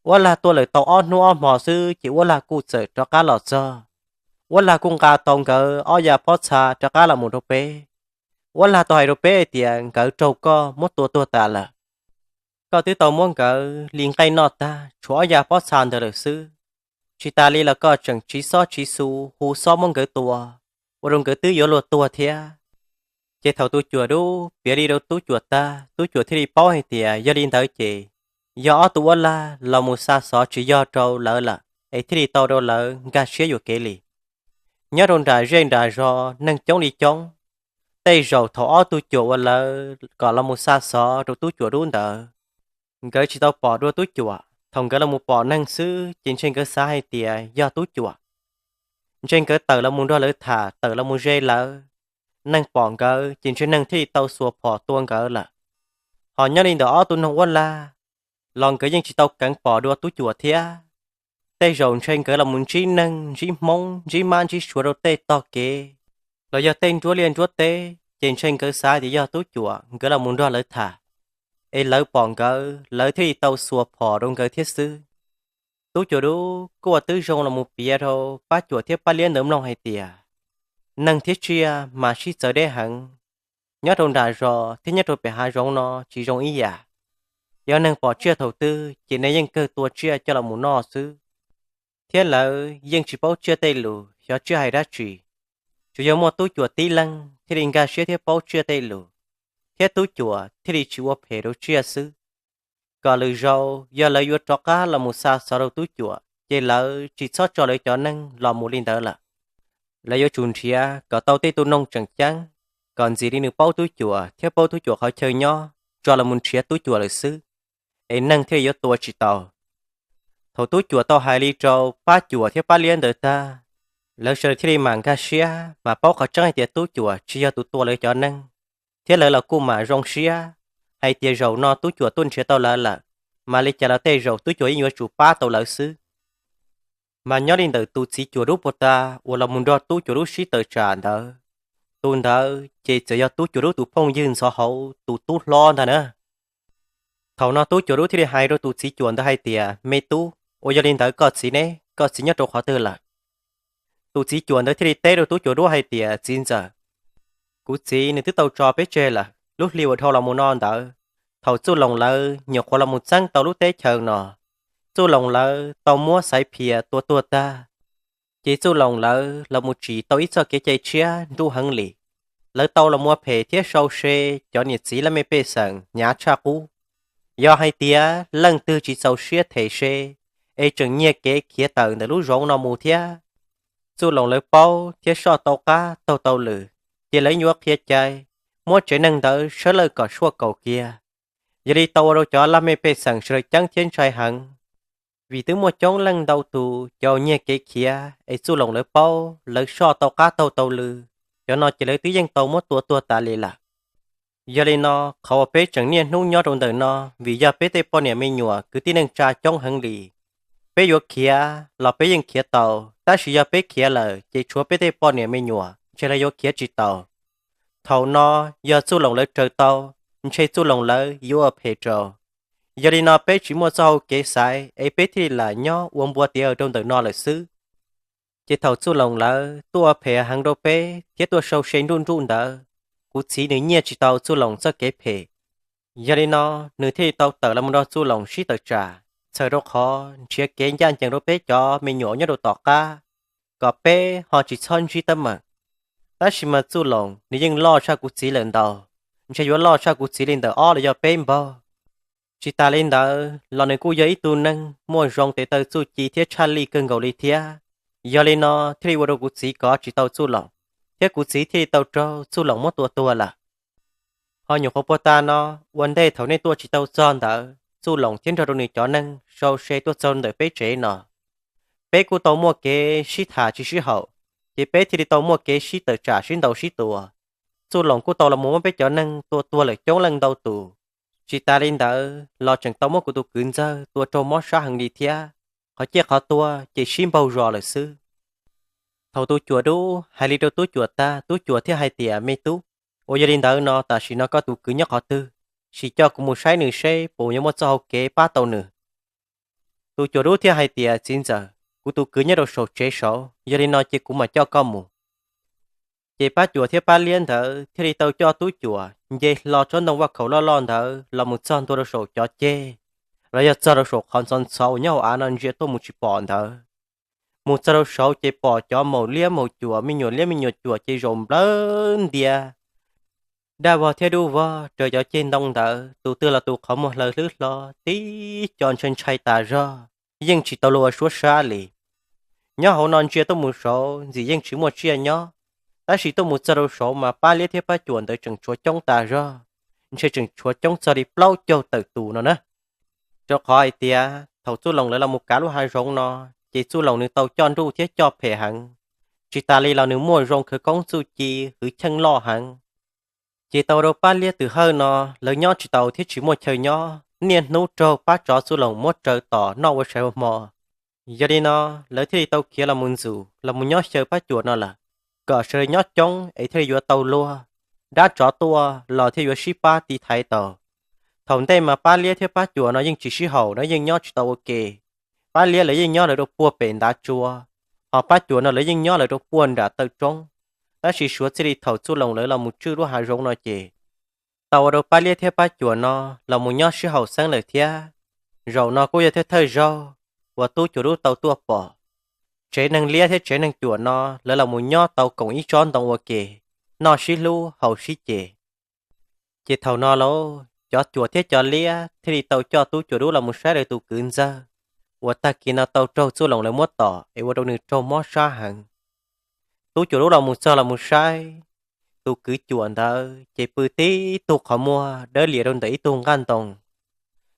Uab lag tuaj lawm tau ob hnub ob hmo xwb ces uab lag kuj txawm rov qab los txog. Uab lag kuj nqa tau nkawd ob ya pob txha rov qab los mus rau peb. Uab lag tau hais rau peb hais tias nkawd raug koj muab tua tuag tas lawm. Koj twb tau muab nkawd li nqaij noj tag, tshuav ob ya pob txha ntawd lawm xwb. Tsis tas li los koj tseem tsiv xob tsiv xu hu xob muab nkawd tua, ua rau nkawd twb yuav luag tuag thiab. Ces thaum tus cuam dub piav li rau tub cuam tag, tub cuam thiaj li paub hais tias yog li ntawd ces yog ob tug uab lag los mus xa xov tsis yog rau lawv lawm es thiaj li tau rau lawv nkag siab yuam kev li. Nyob rau nram zej nram zos neeg coob li coob, tej zaum thaum ob tug cuam uas lawv kom los mus xa xov rau tub cuam dub ntawd, nkawd tsis tau pom dua tub cuam, thaum nkawd los mus pom neeg xwb ces ntshe nkawd xav hais tias yog tub cuam. Ntshe nkawd tawm los mus nrog lawv tham, tawm los mus ze lawv. Neeg pom nkawd ces ntshe neeg thiaj li tau xuas phom tua nkawd lawm. Ho nyob li ntawm ob tug noog uab lag los nkawd yeej tsis tau keev pom dua tub cuam thiab. Tej zaum ntshe nkawd los mus ntsib neeg ntsib hmoob ntsib mab ntsib suav rau tej tog kev, los yog tej nruab liaj nruab teb ces ntshe nkawd xav tias yog tub cuam nkawd los mus nrog lawv tham, es lawv pom nkawd lawv thiaj li tau xuas phom rau nkawd thiab xwb. Tub cuam dub kuj ua tib zoo los mus piav rau pab cuam thiab pab liab ntawd mloog hais tias neeg thiab tsiaj mas sib txawv deb heev. Nyob rau nram zos thiab nyob rau pem hav zoov no tsis zoo ib yam. Yog neeg pom tsiaj thaum twg ces neeg yeej kawg tua tsiaj coj los mus noj xwb, thiab lawv yeej tsis paub tsiaj tej lus xyov tsiaj hais dab tsi. Tsuas yog muaj tub cuam tib leeg thiaj li nkag siab thiab paub tsiaj tej lus, thiab tub cuam thiaj li tsis ua phem rau tsiaj xwb. Kom lwm zaus yog lawv yuav rov qab los mus xa xov rau tub cuam ces lawv tsis txhob tso lawv cov neeg los mus li ntawd lawm. Lawv yuav tsum nrhiav kom tau tej tus noog tseem ceeb, kom ntxim li nws paub tub cuam thiab paub tub cuam qhov chaw nyob tso los mus nrhiav tub cuam lawm xwb, es neeg thiaj li yuav tua tsis tau. Thaum tub cuam tau hais li rau pab cuam thiab pab liab ntawd tag, lawv sawv daws thiaj li mam nkag siab mas paub qhov tseeb hais tias tub cuam tsis yog tus tua lawv cov neeg, thiab lawv los kuj mam zoo siab hais tias zaum no tub cuam tuaj nrhiav tau lawv lawm, mas li cas los tej zaum tub cuam yeej yuav tsum pab tau lawv xwb. Mas nyob li ntawm tus txiv cuam dub puag ta uas los mus nrog tub cuam dub sib tawm tsam ntawd, tus ntawd ces txawm yog tub cuam dub tus phooj ywg ntxhov hauv tus tub hlob ntag na. Thaum no tub cuas dub thiaj li hais rau tus txiv cuas ntawd hais tias, Me tub, ua yog li ntawd koj txiv ne, koj txiv nyob rau qhov twg lawm? Tus txiv cuas ntawd thiaj li teb rau tub cuas dub hais tias, Txiv ntxawm, kuv txiv nws twb tau tso peb tseg lawm. Lub hli uas dhau los mus no ntawd, thaum Txuj Loos lawv nyuam qhuav los mus txeeb tau lub teb chaws no, Txuj Loos lawv tau muab Xaiv Phias tua tuag tag, ces Txuj Loos lawv los mus tsim tau ib txoj kev cai tshiab nruj heev li. Lawv tau los mus ua phem thiab sau se cov niam txiv laj mej pej xeem hnyav tshaj qub. Yog hais tias leej twg tsis txaus siab them se, es tseem nyiag kev khiav tawm ntawm lub zoov no mus thiab, Txuj Loos lawv paub thiab soj tau qab taug tau lw, ces lawv yuav qhia cai muab tsev neeg ntawd sawv lawj kom suaj kaus kiag. Yog li tau ua rau cov laj mej pej xeem sawv daws ceeb thiab ntshai heev, vim twb muaj coob leej ntau tus cov uas nyiag kev khiav es Txuj Loos lawv paub, lawv soj tau qab taug tau lw, cov no ces lawv twb yeej tau muab tua tuag tas li lawm. Yog li no, qhov uas peb tseem niaj hnub nyob rau ntawm no vim yog peb tej poj niam me nyuam kwv tij neej tsa coob heev li. Peb yuav khiav los peb yeej khiav tau, tab sis yog peb khiav lawm ces tshuav peb tej poj niam me nyuam ntshe lawv yuav khiav tsis tau. Thaum no, yog Txuj Loos lawv raws tau, ntshe Txuj Loos lawv yuav ua phem rau. Yog li no peb tsis muaj txoj hau kev xaiv es peb thiaj li lam nyob ua npua tiav rau ntawm no lawm xwb. Ces thaum Txuj Loos lawv tuaj ua phem heev rau peb thiab tuaj sau se nruj nruj ntawd, kuv txiv nws nyiaj tsis tau Txuj Loos txoj kev phem. Yog li no, nws thiaj li tau tawm los mus nrog Txuj Loos sib tawm tsam, txhawm rau qhov nrhiav kev ncaj ncees rau peb cov me nyuam nyob rau tom qab, kom peb ho tsis txhob ntsib teeb meem. Tab sis mas Txuj Loos nws yeej loj tshaj kuv txiv lawm ntau, ntshe yuav loj tshaj kuv txiv li ntawm ob los yog peb npaug. Tsis tas li ntawd los nws kuj yog ib tug neeg muaj zoo tes taw txuj ci thiab tshaj lij kawg nkaus li thiab. Yog li no thiaj li ua rau kuv txiv kov tsis tau Txuj Loos, thiab kuv txiv thiaj li tau raug Txuj Loos muab tua tuag lawm. Ho nyuam qhuav puag ta no, ua ntej thaum nej tuaj tsis tau txog ntawd, Txuj Loos thiab nrog rau nws cov neeg sau se tuaj txog ntawm peb tsev no. Peb kuj tau muaj kev sib tham tsis sib haum, ces peb thiaj li tau muaj kev sib tawm tsam sib ntaus sib tua. Txuj Loos kuj tau los mus muab peb cov neeg tua tuag lawm coob leej ntau tus. Tsis tas li ntawd los tseem tau muab kuv tus kwv ntxawg tua raug mob sab heev li thiab, qhov ciaj qhov tuag ces sib npaug zos lawm xwb. Thaum tus cuas dub hais li rau tub cuas tag, tub cuas thiaj hais tias, Me tub, ua yog li ntawd no tam sim no koj tus kwv nyob qhov twg? Sim coj kuv mus saib nws seb puas yuav muaj txoj hau kev pab tau nws. Tus cuas dub thiaj hais tias, Txiv ntxawm, kuv tus kwv nyob rau saum tsev saud, yog li no ces kuv mam coj koj mus. Ces pab cuam thiab pab liab ntawd thiaj li tau coj tub cuam nce hlo tsob ntoo vaj khaum loj loj ntawd los mus txog ntua rau saum cov ceg, los yog txog rau saum qhov ntxhov ntxhov uas nyob hauv av no ntsia tuaj mus tsis pom ntawd. Mus txog rau saud ces pom cov maum liab maum cuam, me nyuam liab me nyuam cuam ces zaum nplawg ntias, daj vog thiab dub vog raws cov ceg ntoo ntawd, tus twg los tus qhov muag hlawv hlwb hlo, tib co ntshai ntshai tas zog, yeej tsis tau luag ua suab sab li. Nyob hauv no ntsia tuaj mus saud ntxim yeej tsis muaj tsiaj nyob, tab sis tuaj mus txog rau saud mas pab liab thiab pab cuam ntawd tseem tshuav coob tas zog, ntshe tseem tshuav coob txog li plaub caug tawm tus no na. Rau qhov hais tias thaum Txuj Loos lawv los mus kav lub hav zoov no, ces Txuj Loos nws tau coj nruj thiab coj phem heev. Tsis tas li los nws muaj zoo khawv koob txuj ci hwv cheej loj heev. Ces tau rau pab liab twm hawj no, lawv nyob tsis tau thiab tsis muaj chaw nyob, niaj hnub raug pab tsov Txuj Loos muab raws tom noj ua tshais ua hmo. Yog li no, lawv thiaj li tau khiav los mus ntxum los mus nyob xyaw pab cuam no lawm, kom sawv daws nyob coob es thiaj li yuav tau luag, dab tsov tuaj los thiaj yuav sib pab tiv thaiv tau. Thaum ntej mas pab liab thiab pab cuam no yeej tsis sib haum no, yeej nyob tsis tau ua ke. Pab liab lawv yeej nyob lawv rau puag pem ntav tsua, ho pab cuam no lawv yeej nyob lawv rau puag nram taw roob. Tab sis suav txij li thaum Txuj Loos lawv los mus tswj lub hav zoov no ces tau ua rau pab liab thiab pab cuam no los mus nyob sib haum xeeb lawm thiab. Zaum no kuj yog thawj thawj zaug uas tub cuam dub tau tuaj pom tsev neeg liab thiab tsev neeg cuam no lawv los mus nyob tau koom ib tsob ntoo ua ke, noj sib hlub haus sib ce. Ces thaum no lauj, cov cuam thiab cov liab thiaj li tau coj tub cuam dub los mus saib lawv tus kwv ntxawg, uas tag kis no tau raug Txuj Loos lawv muab tom es ua rau nws raug mob sab heev. Tub cuam dub los mus txog los mus saib tus kwv cuam ntawd ces pw tib tug qhov muag dawb lias rau ntawm ib tug nqaj ntoo,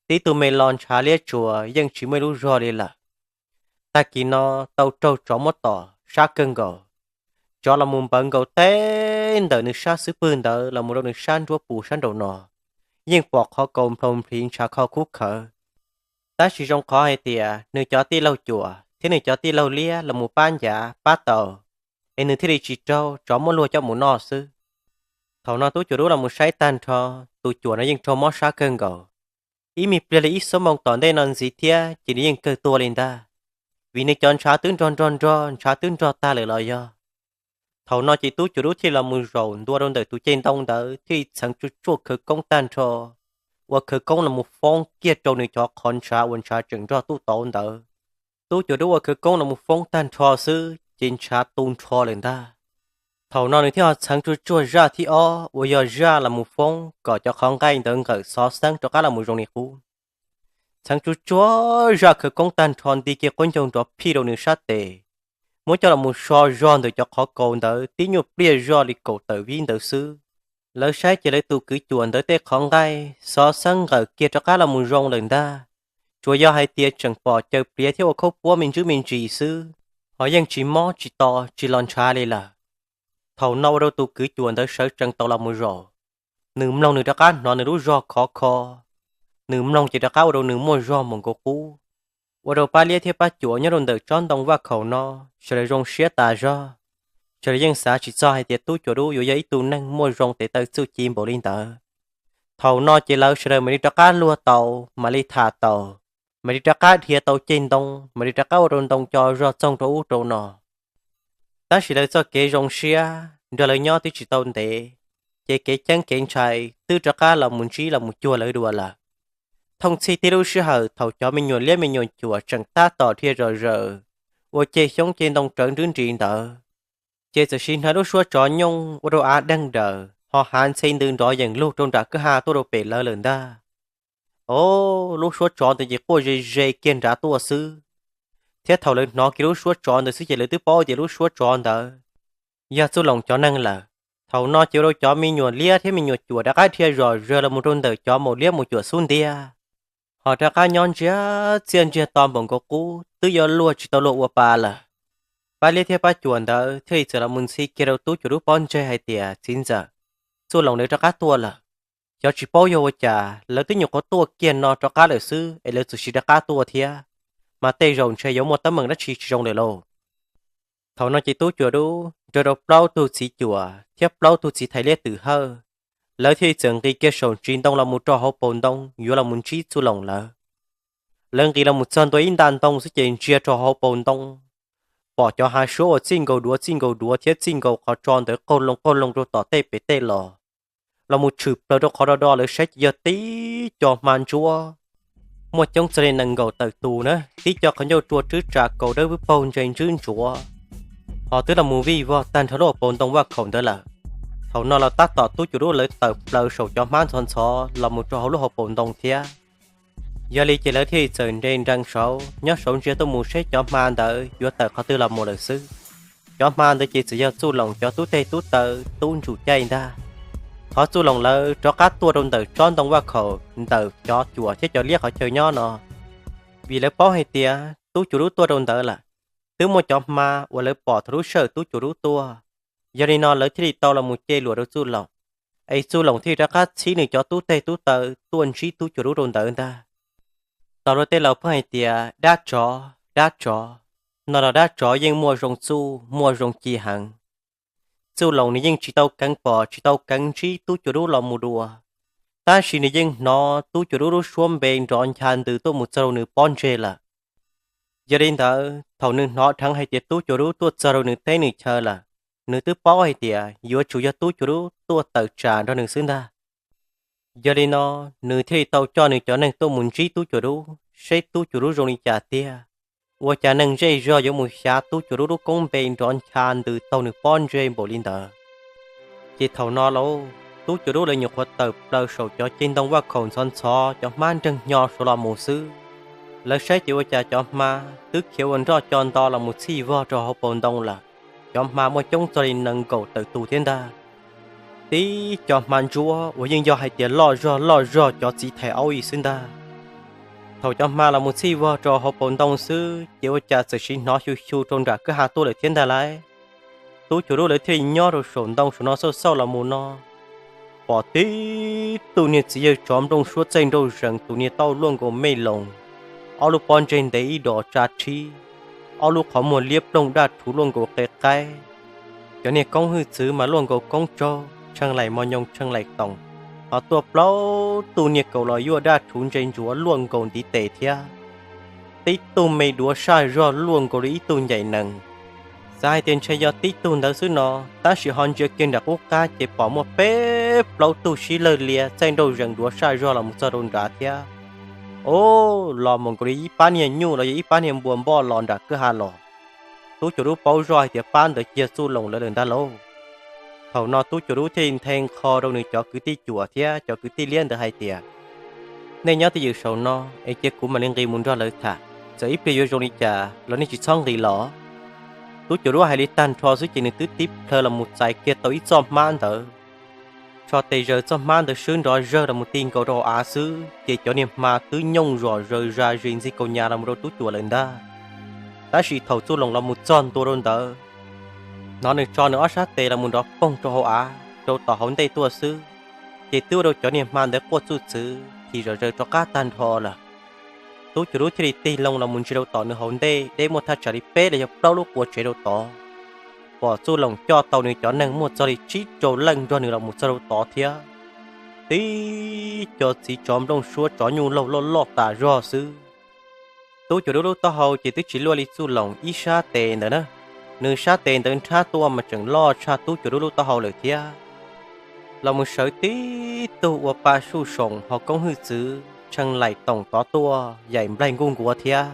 tib tug me lo ntshav liab tsuas yeej tsis muaj ib lub zog li lawm. Tag kis no tau raug tsov muab tom sab kawg nkaus. Tsov los mus npawv nkaus teb ntawm nws sab xub pwg ntawd los mus rau nws sab nruab pus sab nraum no, yeej pom qhov kaus nplhau nplhiv ntshav kho khub khawv. Tab sis zoo qhov hais tias nws cov tij laug cuam thiab nws cov tij laug liab los mus pab ncav pab tau, es nws thiaj li tsis raug tsov muab luag coj mus noj xwb. Thaum no tub cuam dub los mus saib tag nrho, tus cuam no yeej raug mob sab kawg nkaus. ib me pliag li ib xuab moos tom ntej no ntxiv thiab ces nws yeej kawg tuag li ntag, vim nws cov ntshav twb nrog nrog nrog ntshav twb nrog tag lawm los yog. Thaum no ces tub cuas dub thiaj los mus zaum ntua rau ntawm tus ceg ntoo ntawd thiaj li txheev tsuj tsuaj khawv koob tag nrho, ua khawv koob los mus foob kiag rau nws cov qhov ntshav uas ntshav tseem nrog tuaj tau ntawd. Tub cuas dub ua khawv koob los mus foob tag nrho xwb ces ntshav tu nrho lawm ntag. Thaum no nws thiaj ho txheev tsuj tsuag zaj thib ob uas yog zaj los mus foob kom cov qhov nqaij ntawd nqawm xov xeeb rov qab los mus zoo li qub. Txheev tsuj tsuag zaj khawv koob tag nrho nti kiag quab ncaug nrov phij rau nws sab tes, muab coj los mus so zog ntawm cov qhov kaus ntawd tib nyuag pliag zoj li kaum tawm vib ntawd xwb. Lawv saib ces lawv tus kwv cuam ntawd tej qhov nqaij xov xeeb nqawm kiag rov qab los mus zoo lawm ntag, tsuas yog hais tias tseem pom caws pliav thiab ua khaub puab me ntsis me ntsis xwb, ho yeej tsis mob tsis to tsis los ntshav li lawm. Thaum no ua rau tus kwv cuam ntawd sawv tsees tau los mus zaum, nws mloog nws rov qab hnov nws lub zog khov kho, nws mloog ces rov qab ua rau nws muaj zog mus nkaus qub. Ua rau pab liab thiab pab cuam nyob rau ntawm tsob ntoo vaj khaum no, sawv daws zoo siab tas zog, sawv daws yeej xav tsis txog hais tias tub cuas dub yuav yog ib tug neeg muaj zoo tes taw txuj ci npaum li ntawd. Thaum no ces lawv sawv daws mam li rov qab luag tau, mam li tham tau, mam li rov qab dhia tau ceg ntoo, mam li rov qab ua rau ntoo co zog txoog rau ub rau no. Tab sis lawv txoj kev zoo siab nrog lawv nyob twb tsis tau ntev, ces kev ceeb kev ntshai twb rov qab los mus ntsib los mus cuag lawv dua lawm. Thooj txhij tib lub sij hawm thaum cov me nyuam liab me nyuam cuam tseem tab tom dhia zom zaws ua ceg xyoob ceg ntoo rawv nrwb nris ntawd, ces txawm sim hnov lub suab tsov nyooj ua rau av deeg daws ho hav ntxhe ntws nrov yeem lug rau nram kwj ha tuaj rau pem lawv lawm ntag. Os, lub suab tsov ntawd ces quaj ze ze kiag nrad tuaj xwb, thiab thaum lawv hnov kiag lub suab tsov ntawd xwb ces lawv twb paub tias lub suab tsov ntawd yog Txuj Loos cov neeg lawm. Thaum no ces ua rau cov me nyuam liab thiab me nyuam cuam rov qab dhia zom zaws los mus rau ntawm cov maum liab maum cuam xub ntiag, ho rov qab nyob ntsiag txiaj ntsiag to npaum nkaus qub twb yuav luag tsis tau luag ua pa lawm. Pab liab thiab pab cuam ntawd thiaj li txawm los mus ntxhi kiag rau tub cuas dub pob ntseg hais tias, Txiv ntxawm, Txuj Loos lawv rov qab tuaj lawm. Xyov tsis paub yog ua cas lawv twb nyuam qhuav tuaj kiag no rov qab lawm xwb es lawv txawm sim rov qab tuaj thiab, mas tej zaum ntshe yuav muaj teeb meem dab tsi tsis zoo lawm lauj. Thaum no ces tub cuas dub nrog rau plaub tug txiv cuam thiab plaub tug txiv thais liab twm hawj, lawv thiaj li txawm nqis kiag saum ntsis ntoo los mus rau hauv paus ntoo yuav los mus ntsib Txuj Loos lawv. Lawv nqis los mus txog ntua ib nta ntoo xwb ces ntsia rau hauv paus ntoo, pom cov hav suab uas txij nkaus duav txij nkaus duav thiab txij nkaus qhov tso ntawd qaug loo qaug loo rau tom tej pem tej los, los mus tshwm plaws rau qhov do do lawv saib ces yog tib co hma ntsuab muaj coob txog li nees nkaum tawm tus na, tib co qhov ncauj rua rwb tsa kaus dawb vwb paug ntseg ntswb ntsuav, ho twb los mus vij vog tag nrho lub hauv paus ntoo vaj khaum ntawd lawm. Thaum no los tab tom tub cuas dub lawv tawm plaws saum cov hmab ntxhov ntxhov los mus rau hauv lub hauv paus ntoo thiab. Yog li ces lawv thiaj li txawm nres nrees saud nyob saud ntsia tuaj mus saib cov hma ntawd yuav tawm qhov twg los mus lawm xwb. Cov hma ntawd ces txawm yog Txuj Loos cov tub teg tub taw tub ntsuj caij ntag. Thov Txuj Loos lawv rov qab tuaj rau ntawm tsob ntoo vaj khaum ntawm cov cuam thiab cov liab qhov chaw nyob no, vim lawv paub hais tias tub cuas dub tuaj rau ntawd lawm, twb muaj cov hma uas lawv pom thaum lub sij hawm tub cuas dub tuaj. Yog li no lawv thiaj li tau los mus ce luam rau Txuj Loos, es Txuj Loos thiaj li rov qab txhib nws cov tub teg tub taw tuaj ntsib tub cuas dub rau ntawd ntag. Tau luag tej laus pheej hais tias dab tsov, dab tsov, no los dab tsov yeej muaj zoo txuj muaj zoo ci heev. Txuj Loos nws yeej tsis tau keev pom tsis tau keev ntsib tub cuas dub los mus dua, tab sis nws yeej hnov tub cuas dub lub suab npe nrov ncha ntws tuaj mus txog rau nws pob ntseg lawm. Yog li ntawd thaum nws hnov dheev hais tias tub cuas dub tuaj txog rau nws teb nws chaw lawm, nws twb paub hais tias yuav tsum yog tub cuas dub tuaj tawm tsam nrog nws xwb ntag. Yog li no, nws thiaj li tau coj nws cov neeg tuaj mus ntsib tub cuas dub, seb tub cuas dub zoo li cas tiag. Ua cas neeg zej zog yuav mus xyav tub cuas dub lub koob npe nrov ncha ntws taug nws pob ntseg npaum li ntawd. Ces thaum no lauj, tub cuas dub lawv nyuam qhuav tawm plaws saum cov ceg ntoo vaj khaum ntxhov ntxhov cov hmab nreeg hnyo saud los mus xwb. Lawv saib ces ua cas cov hma twb khiav ua nroj co nto los mus txhij vog rau hauv paus ntoo lawm. Cov hma muaj coob txog li nees nkaum tawm tus thiab ntag. Tib cov hma ntsuab uas yeej yog hais tias loj zog loj zog cov txiv thais aub ib xwb ntag. Thaum cov hma los mus txhij vog rau hauv paus ntoo xwb ces ua cas txawm sim hnov xyu xyu rau nram kwj ha tuaj lawm thiab ntag lauj. Tub cuas dub lawv thiaj li nyob rau saum ntoo saum no xauj xauj los mus no, pom tib tug niag txiv yawg tsov nplooj suab txaij nrauj zees tus niag tauj luaj nkaus mej loos, ob lub pob ntseg ntev ib dos tsa tshib, ob lub qhov muag liab ploog daj rhuv luaj nkaus qe qaib, cov niag koob hwj txwv mas luaj nkaus koob tsaug tshee laim mos nyoos tshee laim toom, ho tuaj plaub tug niag kaus los yuaj daj rhuv ntse ntsuav luaj nkaus ntiv tes thiab. Tib tug me duav saj zog luaj nkaus li ib tug ncaim nees. Xav hais tias ntshe yog tib tug ntawd xwb no, tab sis ho ntsia kiag nram qub qab ces pom muaj peb plaub tug sib lawg lias txaij nrauj zees duav saj zog los mus txog rau nrad thiab. Ub, los mus nkaus li ib pab niag nyuj los yog ib pab niag npua npoj los nram kwj ha los. Tub Cuam Dub paub zoj hais tias pab ntawd cia Txuj Loos lawv lawm ntag lauj. Thaum no Tub Cuam Dub thiaj li nthe nqho rau nws cov kwv tij cuam thiab cov kwv tij liab ntawd hais tias, nej nyob twj ywm saum no es cia kuv mam li nqis mus nrog lawv tham, txawm ib pliag yuav zoo li cas los nej tsis txhob nqis los. Tub Cuam Dub hais li tag nrho xwb ces nws twb tib plhaw los mus txais kiag tau ib txoj hmab ntawd. Tso tes zaws txoj hmab ntawd swb nrov zawg los mus ti nkaus rau hauv av xwb ces cov niag hma twb nyooj zom zaws zas zis ntxig kaus nyas los mus rau Tub Cuam lawm ntag. Tab sis thaum Txuj Loos los mus txog ntua rau ntawd, hnov nws tso nws ob sab tes los mus nrov poog rau hauv av rau tom hauv ntej tuaj xwb, ces twb ua rau cov niag hma ntawd quaj txuj txwv thim zom zaws rov qab tag nrho lawm. Tub Cuam Dub thiaj li tig loo los mus ntsia rau tom nws hauv ntej deb muaj thaj tsam li peb los yog plaub lub quav tsev rau tod, pom Txuj Loos coj tau nws cov neeg muaj txog li tsib rau leej nrog nws los mus txog rau tod thiab. Tib co txiv tsov nplooj suab tsov nyuj laug loj loj tas zog xwb. Tub Cuam Dub lub taub hau ces twb tsis luaj li Txuj Loos ib sab tes ntawd na, nws sab tes ntawd nrhab tuaj mas tseem loj tshaj Tub Cuam Dub lub taub hau lawm thiab. Los mus sawv tib tug ua pa suj soom ho koob hwj txwv tshee laim toom tod tuaj yaim nplaig nkuj nkuav thiab.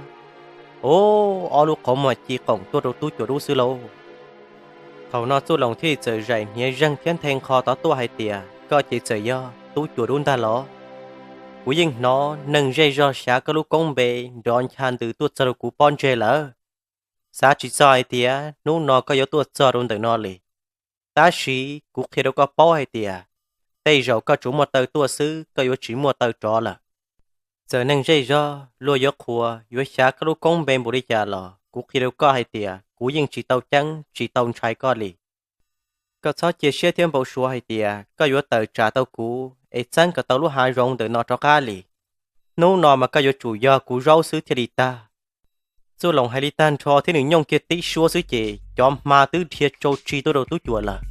Ub, ob lub qhov muag ci qoom tuaj rau Tub Cuam Dub xwb lauj. Thaum no Txuj Loos thiaj li txawm zaim hniav zeeg thiab nthe nqho tod tuaj hais tias, koj ces txawm yog Tub Cuam Dub ntag los? Kuv yeej hnov neeg zej zog xyav koj lub koob npe nrov ncha ntws tuaj txog rau kuv pob ntseg lawm. Xav tsis txog hais tias hnub no koj yuav tuaj txog rau ntawm no li. Tab sis kuv qhia rau koj paub hais tias, tej zaum koj tsuas muaj taw tuaj xwb, koj yuav tsis muaj taw rov lawm. Txawm neeg zej zog luag yuav qhuas yuav xyav koj lub koob npe npaum li cas los kuv qhia rau koj hais tias kuv yeej tsis tau ceeb tsis tau ntshai koj li. Koj txhob cia siab thiab npau suav hais tias koj yuav tawm tsam tau kuv es txeeb kom tau lub hav zoov ntawm no rov qab li. Hnub no mas koj yuav tsum yog kuv zaub xwb thiaj li tag. Txuj Loos hais li tag nrho thiab nws nyooj kiag tib suab xwb ces cov hma twb dhia tsau tsi tuaj rau Tub Cuam lawm.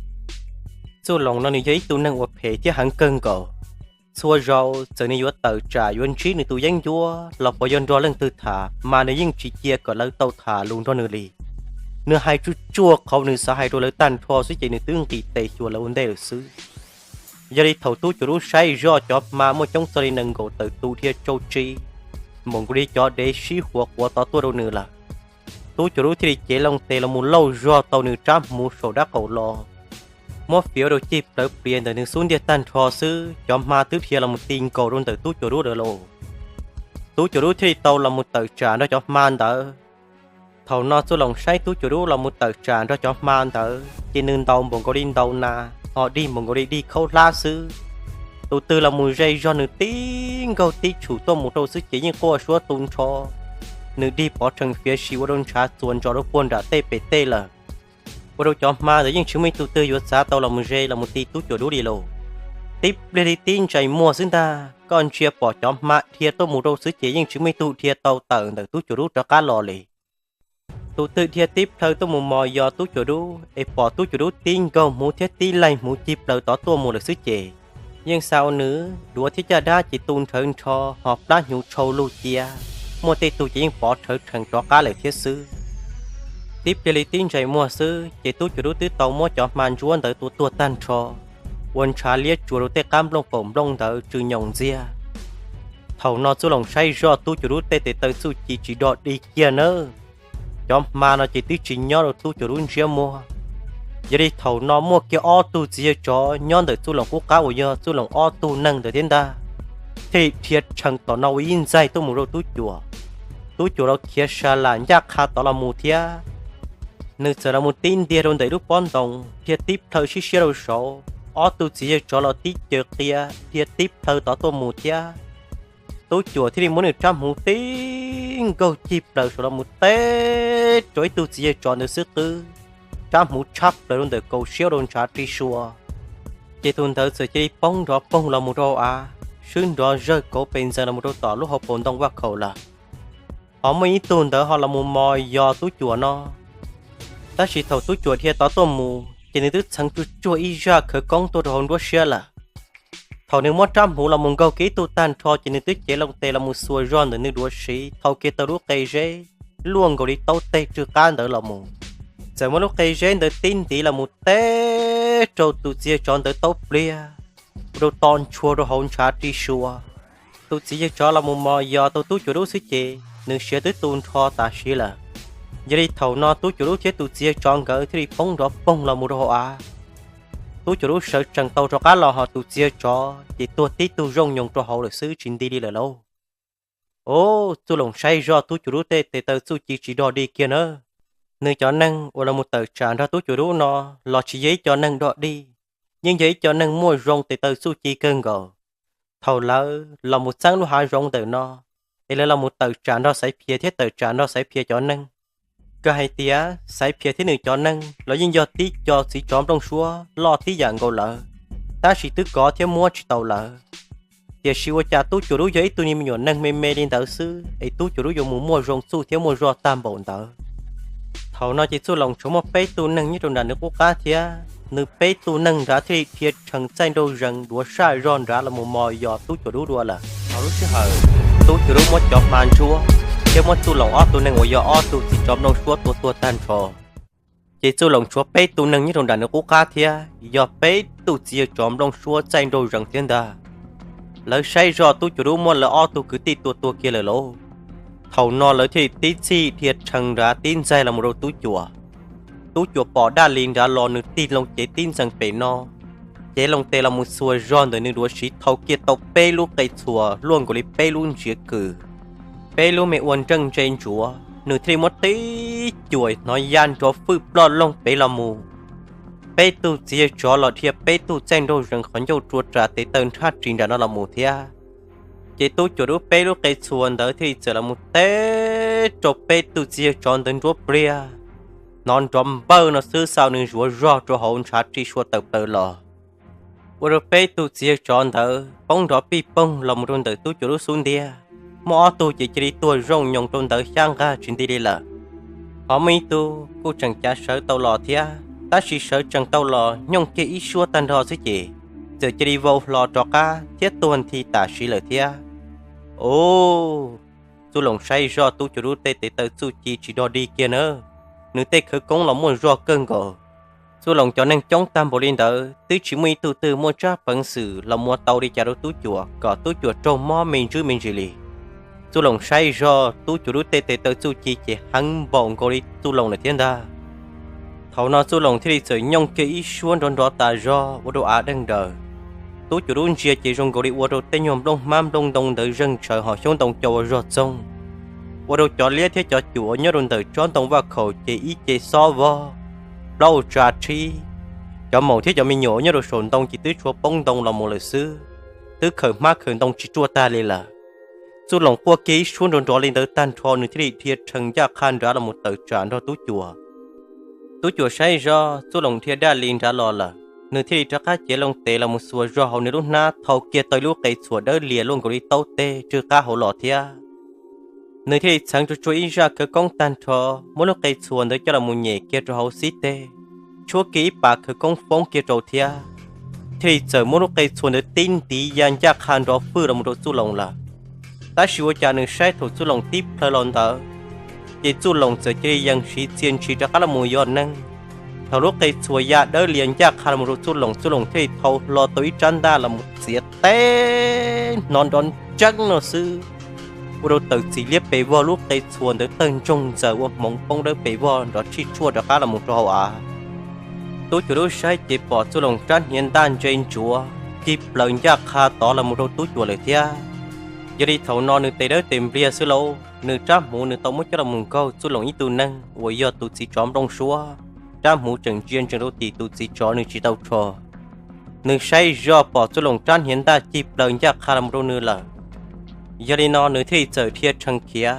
Txuj Loos no nws yog ib tug neeg uas phem thiab heev kawg nkaus. Txhua zaus txawm nws yuav tawm tsam yuav ntsib nws tus yeeb ncuab los puas yog nrog leej twg tham mas nws yeej tsis cia kom lawv tau tham lus nrog nws li. Nws hais tsuj tsuag qhov nws xav hais rau lawv tag nrho xwb ces nws twb nqis tes xyuas lawv ua ntej lawm xwb. Yog li thaum Tub Cuam Dub saib zoj cov hma muaj coob txog li nees nkaum tawm tus dhia tsau tsi, npaum nkaus li cov dev sib huas quav tod tuaj rau nws lawm, Tub Cuam Dub thiaj li cev loo tes los mus lauj zog tau nws rab hmuv saum dab qaum los, muab fiav rau cig plawv plias ntawm nws xub ntiag tag nrho xwb cov hma twb dhia los mus ti nkaus rau ntawm Tub Cuam Dub lawm lauj. Tub Cuam Dub thiaj li tau los mus tawm tsam nrog cov hma ntawd. Thaum no Txuj Loos saib Tub Cuam Dub los mus tawm tsam nrog cov hma ntawd ces nws ntaus npaum nkaus li ntaus nas ho dig npaum nkaus li dig khaub hlab xwb. Tus twg los mus ze zog nws tib nkaug tib tshum tuaj mus rau xwb ces yeej quaj suab tu nrho. Nws dig pov rhees fiav si ua rau ntshav txuas ntsos rau puag nram tej pem tej lawm, ua rau cov hma ntawd yeej tsis muaj ib tug twg yuav txav tau los mus ze los mus ti Tub Cuam Dub li lauj. Tib pliag li tib ntsais muag xwb ntag koj ntsia pom cov hma dhia tuaj mus rau xwb ces yeej tsis muaj ib tug dhia tau tawm ntawm Tub Cuam Dub rov qab los li. Tus twg dhia tib plhaw tuaj mus mos yos Tub Cuam Dub es pom Tub Cuam Dub tib nkaug hmuv thiab tib laig hmuv cig plaws tod tuaj mus lawm xwb ces yeej xa ua nws duav thiab caj dab ces tu nrhawv nrho ho plab hnyuv tshau lug cia, muaj tej tug ces yeej pov rhawv rhees rov qab lawm thiab xwb. Tib pliag li tib ntsais muag xwb ces Tub Cuam Dub twb tau muab cov hma ntsuab ntawd tua tuag tag nrho, ua ntshav liab tsuas rau tej qab nplooj kaum nplooj ntawd tsw nyoos ntxiag. Thaum no Txuj Loos saib zoj Tub Cuam Dub tej tes taw txuj ci tsis do dig kiag nawb. Cov hma no ces twb tsis nyob rau Tub Cuam Dub ntsiab muag. Yog li thaum no muaj kiag ob tug txiv yawg tsov nyob ntawm Txuj Loos qub qab uas yog Txuj Loos ob tug neeg ntawd thiab ntag, thiaj li dhia rhees tom no ua ib ntxaig tuaj mus rau Tub Cuam. Tub Cuam los khiav sa lam ncaj qha tod los mus thiab. Nws txawm los mus tib ntiag rau ntawm lub pob ntoo, dhia tib plhaw sib siab rau saud, ob tug txiv yawg tsov los tib caws qia dhia tib plhaw tod tuaj mus thiab. Tub Cuam thiaj li muab nws rab hmuv tib nkaug cig plaws saud los mus teb rau ib tug txiv yawg tsov ntawd xwb qwb, rab hmuv tshab plaws rau ntawm kaus siab ua rau ntshav ri sua. Ces tus ntawd txawm cia li poob nrov poog los mus rau hauv av, swb nrov zawg kauv pes ntxees los mus rau tom lub hauv paus ntoo vaj khaum lawm. Ho muaj ib tug ntawd ho los mus mos yos Tub Cuam no. Tab sis thaum Tub Cuam dhia tod tuaj mus ces nws twb txheev tsuj tsuag ib zaj khawv koob tuaj rau hauv nruab siab lawm. Thaum nws muab rab hmuv los mus nkaug kiag ib tug tag nrho ces nws twb cev loo tes los mus xuas zog ntawm nws duav siv thau kiag tau lub qe zeb luaj nkaus li taub teg tsw qab ntawd los mus. Txawm muab lub qe zeb ntawd tib ntiv los mus teb rau tus txiv yawg tsov ntawd taub pliag, ua rau to ntshua rau hauv ntshav ri sua. Tus txiv yawg tsov los mus mos yos tau Tub Cuam Dub xwb ces nws siav twb tu nrho tas siv lawm. Yog li thaum no Tub Cuam Dub thiab tus txiv yawg tsov nkawd thiaj li poob nrov poog los mus rau hauv av. Tub Cuam Dub sawv tsees tau rov qab los ho tus txiv yawg tsov ces tuag tib tug zooj nyoos rau hauv lawm xwb tsis nti li lawm lauj. Au, Txuj Loos saib zoj Tub Cuam Dub tej tes taw txuj ci tsis dog dig kiag na. Nws cov neeg uas los mus tawm tsam nrog Tub Cuam Dub no los tsis yog ib co neeg dog dig, yeej yog ib co neeg muaj zoo tes taw txuj ci kawg nkaus. Thaum lawv los mus txeeb lub hav zoov ntawm no, es lawv los mus tawm tsam nrog Xaiv Phias thiab tawm tsam nrog Xaiv Phias cov neeg, kawg hais tias Xaiv Phias thiab nws cov neeg los yeej yog tib co txiv tsov nplooj suab loj tib yam nkaus lawv, tab sis twb kov thiab muab tsis tau lawv. Tiam sis ua cas Tub Cuam Dub yog ib tug me nyuam neeg me me li ntawd xwb es Tub Cuam Dub yuav mus muaj zoo txuj thiab muaj zog tag npaum ntawd? Thaum no ces Txuj Loos tshuav muaj peb tug neeg nyob rau nram nws qub qab thiab, nws peb tug neeg nrad thiaj li dhia tshee txaij nraug zees duav saj zog nrad los mus mos yos Tub Cuam Dub dua lawm. Thaum lub sij hawm Tub Cuam Dub muab cov hma ntsuab thiab muab Txuj Loos ob tug neeg uas yog ob tug txiv tsov nplooj suab tua tuag tag nrho, ces Txuj Loos tshuav peb tug neeg nyob rau nram nws qub qab thiab yog peb tug txiv yawg tsov nplooj suab txaij nraug zees thiab ntag. Lawv saib zoj Tub Cuam Dub muab lawv ob tug kwv tij tua tuag kiag lawm lauj. Thaum no lawv thiaj li tib txhij dhia tshee nrad tib ntxaig los mus rau Tub Cuam. Tub Cuam pom daj li nrad los nws tig loo cev tib ntxees pem no, cev loo tes los mus xuas zog ntawm nws duav siv thau kiag tau peb lub qe txhuas luaj nkaus li peb lub ntsiav kws, peb lub me ua nreej ntse ntsuav, nws thiaj li muab tib cuam hnov ya nrov fwj ploj loog pem los mus. Peb tug txiv yawg tsov los dhia peb tug txaij nraug zees qhov ncauj rua ras tes taw nrhaj ris nram no los mus thiab. Ces Tub Cuam Dub peb lub qe txhuas ntawd thiaj li txawm los mus teb rau peb tug txiv yawg tsov ntawd nruab pliag. Hnov nrov npawj no xwb xaus nws zuav zog rau hauv ntshav ri sua tawm plaws los, ua rau peb tug txiv yawg tsov ntawd poob nrov pij poog los mus rau ntawm Tub Cuam Dub xub ntiag. Muaj ob tug ces cia li tuag zooj nyoos rau ntawd xyab nqag tsis nti li lawm. Ho muaj ib tug kuj tseem cav sawv tau los thiab, tab sis sawv tsees tau los nyooj kiag ib suab tag nrho xwb ces txawm cia li vau hlo rov qab thiab tuag nthi tam sim lawm thiab. Au, Txuj Loos saib zoj Tub Cuam Dub tej tes taw txuj ci tsis dog dig kiag na, nws tej khawv koob los muaj zog kawg nkaus. Txuj Loos cov neeg coob tag npaum li ntawd twb tsis muaj ib tug twg muaj tsab peev xwm los mus ua tau li cas rau Tub Cuam kom Tub Cuam raug mob me ntsis me ntsis li. Txuj Loos saib zog Tub Cuam Dub tej tes taw txuj ci ces heev npaum nkaus li Txuj Loos lawm thiab ntag. Thaum no Txuj Loos thiaj li txawm nyooj kiag ib suab nrov nrov tas zog ua rau av deeg daws. Tub Cuam Dub ntsia ces zoo nkaus li ua rau tej nyuag nplooj hmab nplooj ntoo ntawd zeeg tshaws ho xyoob ntoo co ua zog txoog, ua rau cov liab thiab cov cuam nyob rau ntawm tsob ntoo vaj khaum ces ib ce xob vog, plaub tsa tshib. Cov maum thiab cov me nyuam uas nyob rau saum ntoo ces twb tshuav poob ntoo los mus lawm xwb, twb khawm hmab khawm ntoo tsis ruaj tag li lawm. Txuj Loos quaj kiag ib suab nrov nrov li ntawd tag nrho nws thiaj li dhia tshee ncaj qha nrad los mus tawm tsam nrog Tub Cuam. Tub Cuam saib zoj Txuj Loos dhia daj li nrad los lawm, nws thiaj li rov qab cev loo tes los mus xuas zog hauv nws lub hnab thau kiag tau ib lub qe txhuas dawb lias luaj nkaus li taub teg tsw qab hauv los thiab. Nws thiaj li txheev tsuag tsuag ib zaj khawv koob tag nrho, muab lub qe txhuas ntawd coj los mus nyem kiag rau hauv xib teg, tshuab kiag ib pas khawv koob foob kiag rau thiab, thiaj li txawm muab lub qe txhuas ntawd tib ntiv ya ncaj qha nrov fwj los mus rau Txuj Loos lawm. Tab sis ua cas nws saib thaum Txuj Loos tib plhaw los ntawd, ces Txuj Loos txawm cia li yees siv txia ntshis rov qab los mus yog neeg. Thaum lub qe txhuas ya dawb lias ncaj qha los mus rau Txuj Loos, Txuj Loos thiaj li thau hlo tau ib rab ntaj los mus txiav teb hnov nrov ntseeb no xwb, ua rau tawm txim liab pes vog lub qe txhuas ntawd tawg ntsoog ntxaws ua hmoov poob dawb pes vog nrov tshij tshuaj rov qab los mus rau hauv av. Tub Cuam Dub saib ces pom Txuj Loos rab hniav ntaj ntse ntsuav cig plaws ncaj qha tod los mus rau Tub Cuam lawm thiab. Yog li thaum no nws tes dawb tes npliag xwb lauj, nws rab hmuv nws tau muab coj los mus nkaug Txuj Loos ib tug neeg uas yog tus txiv tsov nplooj suab, rab hmuv tseem ntsia ntsees rau tim tus txiv tsov nws tsis tau rho. Nws saib zoj pom Txuj Loos rab hniav ntaj cig plaws ncaj qha los mus rau nws lawm. Yog li no nws thiaj li txawm dhia tshee khiav.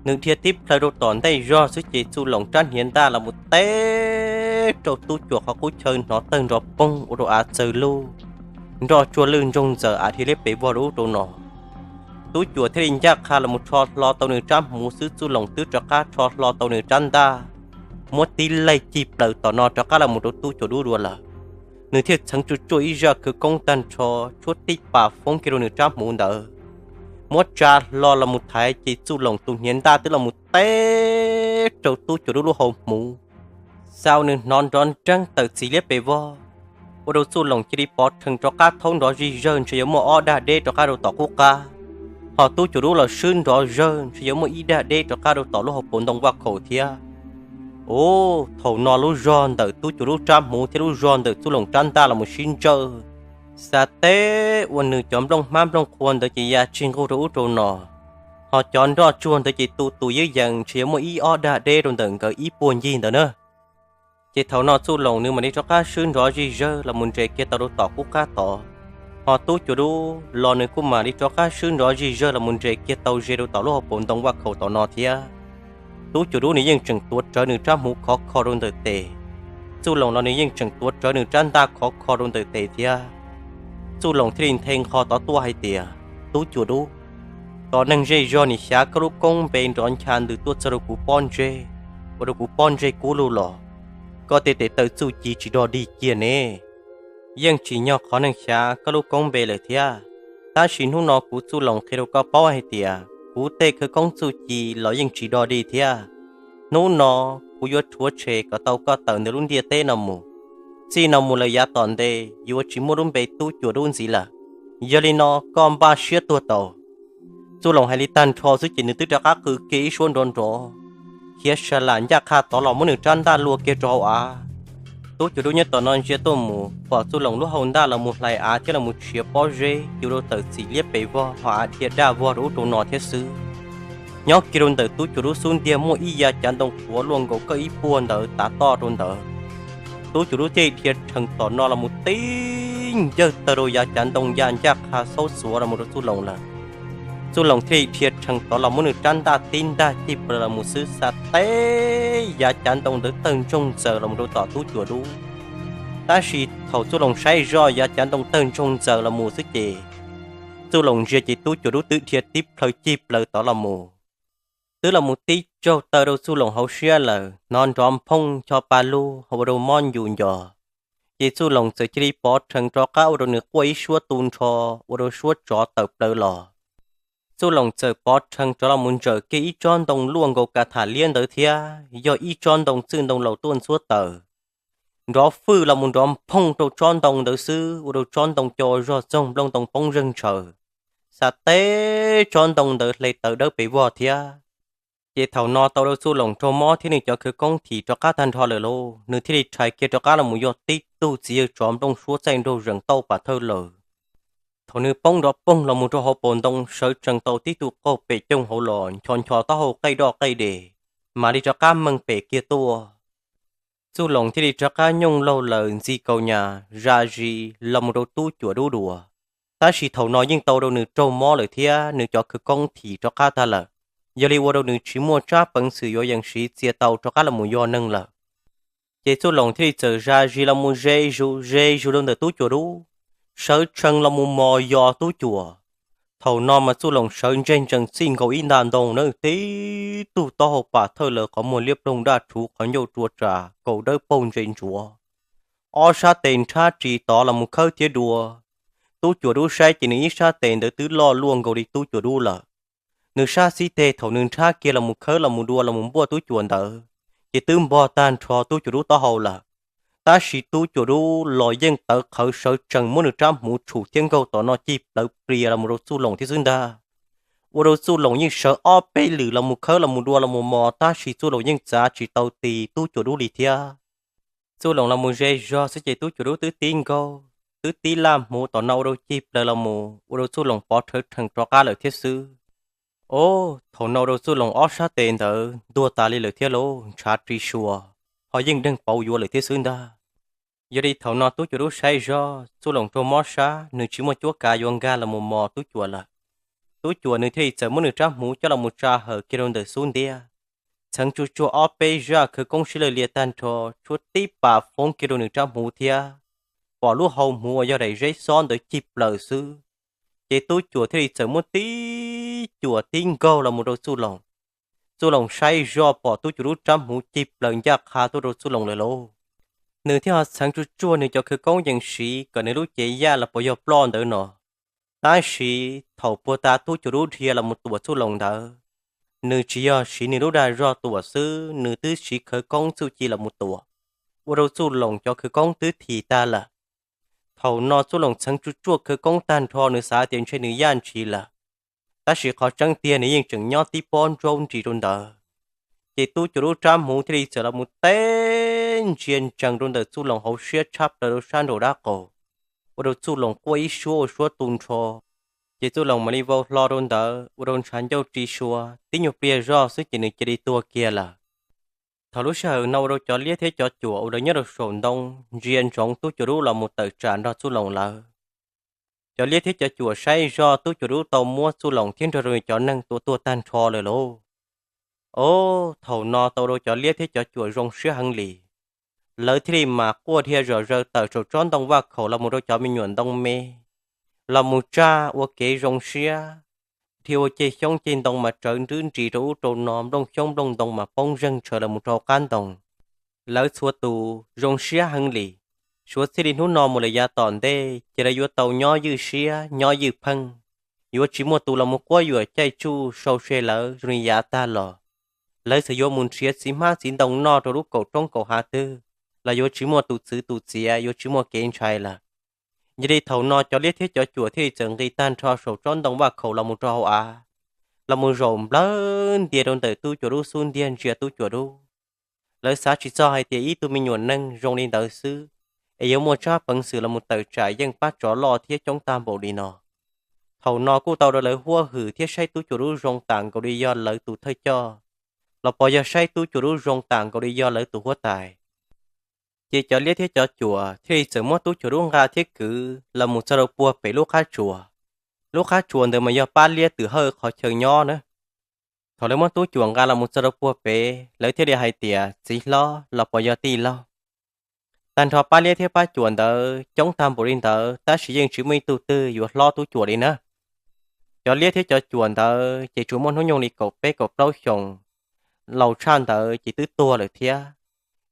Nws dhia tib plhaw rau tom ntej zog xwb ces Txuj Loos rab hniav ntaj los mus teb rau Tub Cuam qhov qub chaw hnov tawg nrov poog ua rau av txawg lug, nroj tsuag lwj ntsoog ntxaws av dhia liab pes vog rau ub rau no. Tub Cuam thiaj li ncaj qha los mus rho hlo tau nws rab hmuv xwb Txuj Loos twb rov qab rho hlo tau nws rab ntaj, muab tib laig cig plaws tom no rov qab los mus rau Tub Cuam dub dua lawm. Nws thiaj txheev tsuj tsuaj ib zaj khawv koob tag nrho, tshuab tib pas foob kiag rau nws rab hmuv ntawd, muab tsa hlo los mus thaiv ces Txuj Loos tus hniav ntaj twb los mus teb rau Tub Cuam Dub lub hau hmuv, xa ua nws hnov nrov nreeb tawm txiv liab pes vog, ua rau Txuj Loos cia li pov rhees rov qab thaub nrov zij zawg ntshe yuav muaj ob dag deb rov qab rau tom qub qab, ho Tub Cuam Dub los swb nrov zawg ntshe yuav muaj ib dag deb rov qab rau tom lub hauv paus ntoo vaj khaum thiab. Ub, thaum no lub zog ntawm Tub Cuam Dub rab hmuv thiab lub zog ntawm Txuj Loos rab ntaj los mus sib ntsawj, xa teb ua nws cov nplooj hmab nplooj qhua ntawd ces ya tsig nqug rau ub rau no, ho cov nroj tsuag ntawd ces tu tus yeeb yees ntshe yuav muaj ib ob dag deb rau ntawm nkawd ib puag ncig ntawd na. Ces thaum no Txuj Loos nws mam li rov qab swb nrov zij zawg los mus nres kiag tau rau tom qub qab tod, ho Tub Cuam Dub los nws kuj mam li rov qab swb nrov zij zawg los mus nres kiag tau ze rau tom lub hauv paus ntoo vaj khaum tom no thiab. Tub Cuam Dub nws yeej tseem tuav rawv nws rab hmuv khov kho rau ntawm tes, Txuj Loos los nws yeej tseem tuav rawv nws rab ntaj khov kho rau ntawm tes thiab. Txuj Loos thiaj li nthe nqho tod tuaj hais tias, Tub Cuam Dub, tos neeg zej zog nim xyav koj lub koob npe nrov ncha ntws tuaj txog rau kuv pob ntseg, ua rau kuv pob ntseg kub lug los, koj tej tes taw txuj ci tsis dog dig kiag ne. Yeej tsim nyog qhov neeg xyav koj lub koob npe lawm thiab, tab sis hnub no kuv Txuj Loos qhia rau koj paub hais tias kuv tej khawv koob txuj ci los yeej tsis dog dig thiab. Hnub no kuv yuav rhuav tshem kom tau koj tawm ntawm lub ntiaj teb no mus. Txij no mus lawm yav tom ntej yuav tsis muaj lub npe Tub Cuam Dub ntxiv lawm. Yog li no koj npaj siab tuag tau. Txuj Loos hais li tag nrho xwb ces nws twb rov qab qw kiag ib suab nrov nrov, khiav sa lam ncaj qha tod los muab nws rab ntaj luaj kiag rau hauv av. Tub Cuam Dub nyob tom no ntsia tuaj mus pom Txuj Loos lub hau ntaj los mus hlais av thiab los mus tshiav pob zeb, ua rau tawm txim liab pes vog ho av dhia daj vog rau ub rau no thiab xwb. Nyob kiag rau ntawm Tub Cuam Dub xub ntiag muaj ib yav cav ntoo qhuav luaj nkaus koj ib puag ntawd tav toj rau ntawd. Tub Cuam Dub thiaj dhia rhees tom no los mus tib ncawg tawg rau yav cav ntoo ya ncaj qha xaub xuav los mus rau Txuj Loos lawm. Txuj Loos thiaj li dhia rhees tod los muab nws rab ntaj tib ntaj cig plaws los mus xwb, xa teb yav cav ntoo ntawd tawg ntsoog ntxaws los mus rau tom Tub Cuam Dub. Tab sis thaum Txuj Loos saib zoj yav cav ntoo tawg ntsoog ntxaws los mus xwb ces Txuj Loos ntsia ces Tub Cuam Dub twb dhia tib plhaw cig plaws tod los mus, twb los mus tib tsaug taw rau Txuj Loos hauv siab lawm, hnov nrov nphooj ncho pa lug ua rau mob ncus nco. Ces Txuj Loos txawm cia li pov rhees rov qab ua rau nws quaj ib suab tu nrho, ua rau suab tsov tawm plaws los. Txuj Loos txawm pov rhees rov los mus ntsawm kiag ib tsob ntoo luaj nkaus ka tham liab ntawd thiab, yog ib tsob ntoo txwj ntoo laus tuaj ntxhuab taws. Nrov fwj los mus nrov nphooj rau tsob ntoo ntawd xwb, ua rau tsob ntoo co zog txoog nplooj ntoo poob zeeg ntshaw, xa teb tsob ntoo ntawd hle tawv dawb pes vog thiab. Ces thaum no tau rau Txuj Loos raug mob thiab nws cov khawv koob thim rov qab tag nrho lawm lauj, nws thiaj li rhais kiag rov qab los mus yog tib tug txiv yawg tsov nplooj suab txaij nraug zees tauj pam thawj lawm. Thaum nws poob nrov poog los mus rau hauv paus ntoo sawv tsees tau tib tug qaug pem cooj hauv los ncho ncho taub hau qej doj qej des, mam li rov qab meeg pem kiag tuaj. Txuj Loos thiaj li rov qab nyooj laug lawm ntxi kaus nyas zaj zis los mus rau Tub Cuam Dub dua. Tab sis thaum no yeej tau rau nws raug mob lawm thiab nws cov khawv koob thim rov qab tag lawm, yog li ua rau nws tsis muaj tsab peev xwm yuav yees siv txia tau rov qab los mus yog neeg lawm. Ces Txuj Loos thiaj li txawm zaj zis los mus ze zus ze zus rau ntawm Tub Cuam Dub, sawv tsees los mus mos yos Tub Cuam. Thaum no mas Txuj Loos sawv ntseg ntsees txij nkaus ib nta ntoo na, tib tug taub hau pam thawj lawm qhov muag liab ploog daj rhuv qhov ncauj rua ras kaus dawb paug ntse ntsuav, ob sab tes nrhab ris tod los mus khawb thiab dua. Tub Cuam Dub saib ces nws ib sab tes ntawd twb loj luaj nkaus li Tub Cuam Dub lawm. Nws sab xib teg thaum nws nrhab kiag los mus khawb los mus dua los mus npuaj Tub Cuam ntawd, ces twb npog tag nrho Tub Cuam Dub taub hau lawm. Tab sis Tub Cuam Dub los yeej tawv qhawv sawv tsees muab nws rab hmuv tshum thiab nkaug tom no cig plawv plias los mus rau Txuj Loos thiab xwb ntag. Ua rau Txuj Loos yeej sawv ob peb lwm los mus khawb los mus dua los mus mos, tab sis Txuj Loos yeej txav tsis tau ti Tub Cuam Dub li thiab. Txuj Loos los mus ze zog xwb ces Tub Cuam Dub twb tib nkaug, twb tib laj hmuv tom no ua rau cig plaws los mus, ua rau Txuj Loos pov rhawv rhees rov qab lawm thiab xwb. Ob, thaum no ua rau Txuj Loos ob sab tes ntawd ntuag tas li lawm thiab lauj, ntshav ris suas, ho yeej deeg pauv yuav lawm thiab xwb ntag. Yog li thaum no Tub Cuam Dub saib zog, Txuj Loos raug mob sab, nws tsis muaj cuab kav yuav nkag los mus mos Tub Cuam lawm. Tub Cuam nws thiaj li txawm muab nws rab hmuv coj los mus tsa hawm kiag rau ntawm xub ntiag, txheev tsuj tsuag ob peb zaj khawv koob sib law lias tag nrho, tshuab tib pas foob kiag rau nws rab hmuv thiab, pom lub hau hmuv uas yog daim zeb xob ntawd cig plaws xwb. Ces Tub Cuam thiaj li txawm muab tib cuam tib nkaug los mus rau Txuj Loos. Txuj Loos saib zoj pom Tub Cuam Dub rab hmuv cig plaws ncaj qha tuaj rau Txuj Loos lawm lauj. Nws thiaj ho txheev tsuj tsuaj nws cov khawv koob yees siv kom nws lub cev yaj los puas yog ploj ntawd no. Tab sis thaum puag ta tub cuas dub dhia los mus tuam Txuj Loos ntawd, nws tsis yog siv nws lub dag zog tuam xwb, nws twb siv khawv koob txuj ci los mus tuam, ua rau Txuj Loos cov khawv koob twb thim tag lawm. Thaum no Txuj Loos txheev tsuj tsuaj khawv koob tag nrho, nws xav tias ntshe nws yaj ntshis lawm, tab sis qhov tseeb tiag nws yeej tseem nyob tib pob ntsaub nris rau ntawd. Ces tub cuas dub rab hmuv thiaj li txawm los mus teb ntsia ntsees rau ntawm Txuj Loos hauv siab tshab plaws rau sab nraum dab qaum, ua rau Txuj Loos quaj ib suab ua suab tu nrho. Ces Txuj Loos mam li vau hlo rau ntawd ua rau ntshav ncauj ri sua, tib nyuag pliag zog xwb ces nws cia li tuag kiag lawm. Thaum lub sij hawm no ua rau cov liab thiab cov cuam uas lawv nyob rau saum ntoo ntsia ntsoov tub cuas dub los mus tawm tsam nrog Txuj Loos lawv. Cov liab thiab cov cuam saib zog tub cuas dub tau muab Txuj Loos thiab nrog rau cov neeg tua tuag tag nrho lawm lauj. Ob, thaum no tau rau cov liab thiab cov cuam zoo siab heev li. Lawv thiaj li mas quaj dhia zom zaws tawm saum tsob ntoo vaj khaum los mus rau cov me nyuam ntoo me, los mus tsaj ua kev zoo siab, dhia ua ceg xyoob ceg ntoo mas tsawv nrwb nris rau ub rau no, nplooj xyoob nplooj ntoo mas poob zeeg tshaws los mus rau qab ntoo. Lawv txhua tus zoo siab heev li. Suav txij li hnub no mus lawm yav tom ntej ces lawv yuav tau nyob ywj siab nyob ywj pheej, yuav tsis muaj tus los mus quab yuam caij tsuj sau se lawv zoo li yav tag los. Lawv txawm yuav mus nrhiav txiv hmab txiv ntoo noj rau lub kaum roob kaum hav twg los yuav tsis muaj tus txwv tus txiav, yuav tsis muaj kev ntshai lawm. Yog li thaum no cov liab thiab cov cuam thiaj li txawm nqis tag nrho saum tsob ntoo vaj khaum los mus rau hauv av, los mus zaum nplawg ntia rau ntawm tub cuas dub xub ntiag ntsia tub cuas dub. Lawv xav tsis txog hais tias ib tug me nyuam neeg zoo li ntawd xwb es yuav muaj tsab peev xwm los mus tawm tsam yeej pab tsov loj thiab coob tag npaum li no. Thaum no kuj tau rau lawv huab hwm thiab saib tub cuas dub zoo tam nkaus li yog lawv tus thawj coj, los puas yog saib tub cuas dub zoo tam nkaus li yog lawv tus huab tais. Ces cov liab thiab cov cuam thiaj li txawm muab tub cuas dub nqa thiab kwv los mus txog rau puag pem lub qab tsuas. Lub qab tsuas ntawd mas yog pab liab twm hawj qhov chaw nyob na. Thaum lawv muab tub cuas nqa los mus txog rau puag pem, lawv thiaj li hais tias, txiv hlob los puas yog tij laug? Tag nrho pab liab thiab pab cuam ntawd coob tag npaum li ntawd tab sis yeej tsis muaj ib tug twg yuav hlob tub cuas li na. Cov liab thiab cov cuam ntawd ces tsuas muaj hnub nyoog li kaum peb kaum plaub xyoos, laus tshaj ntawd ces twb tuag lawm thiab.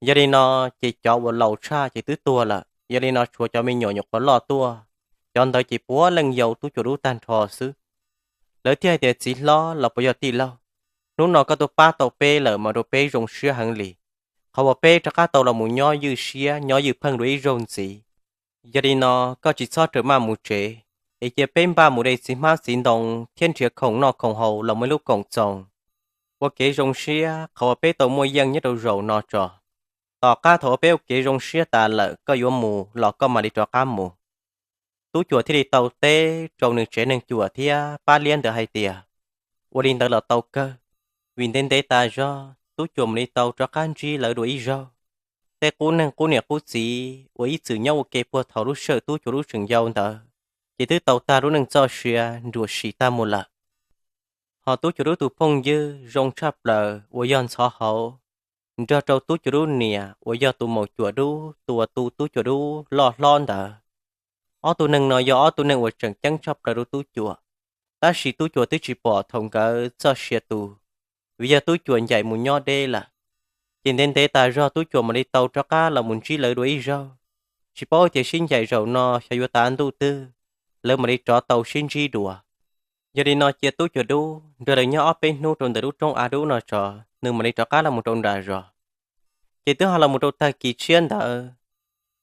Yog li no ces cov uas laus tshaj ces twb tuag lawm, yog li no tshuav cov me nyuam nyuam qhuav loj tuaj, cov ntawd ces puav leej yau tub cuas dub tag nrho xwb. Lawv thiaj hais tias, txiv hlob los puas yog tij laug, hnub no koj tuaj pab tau peb lawm mas rau peb zoo siab heev li. Qhov uas peb rov qab tau los mus nyob ywj siab nyob ywj pheej dua ib zaug ntxiv. Yog li no koj tsis txhob rawm maj mus tsev, es cia peb npaj mus de txiv hmab txiv ntoo thiab nrhiav khoom noj khoom haus los muaj ib lub koom txoos, ua kev zoo siab qhov uas peb tau muaj yeej nyob rau zaum no tso. Tom qab thaum uas peb ua kev zoo siab tas lawm koj yuav mus los koj mam li rov qab mus. Tub cuas thiaj li tau teb rau nws tsev neeg cuam thiab pab liab ntawd hais tias, ua li ntawd los tau kawg, vim ntev ntev tas zog tub cuas mam li tau rov qab ntsib lawv dua ib zaug. Tej qub neeg qub niam qub txiv uas ib txwm nyob ua ke puag thaum lub sij hawm tub cuas lub tseem yau ntawd ces twb tau tag lub neej txoj sia nruam sim tag mus lawm. Ho tub cuas dub tus phooj ywg zoo tshaj plaws uas yog ntxhov hauv, nrog rau tub cuas dub niam uas yog tus maum cuam dub tus uas tu tub cuas dub loj hlob ntawd, ob tug neeg no yog ob tug neeg uas tseem ceeb tshaj plaws rau tub cuas. Tab sis tub cuas twb tsis pom thaum nkawd txoj sia tu, vim yog tub cuas ncaim mus nyob deb lawm. Ces ntev ntev tas zog tub cuas mam li tau rov qab los mus ntsib lawv dua ib zaug. Tsis paub tias sib ncaim zaum no xyov yuav tav ntuj twg lawv mam li rov tau sib ntsib dua. Yog li no cia tub cuas dub nrog lawv nyob ob peb hnub rau ntawm lub roob av dub no tso, nws mam li rov qab los mus rau nram zos. Ces twb ho los mus rau tag kis tshiab ntawd.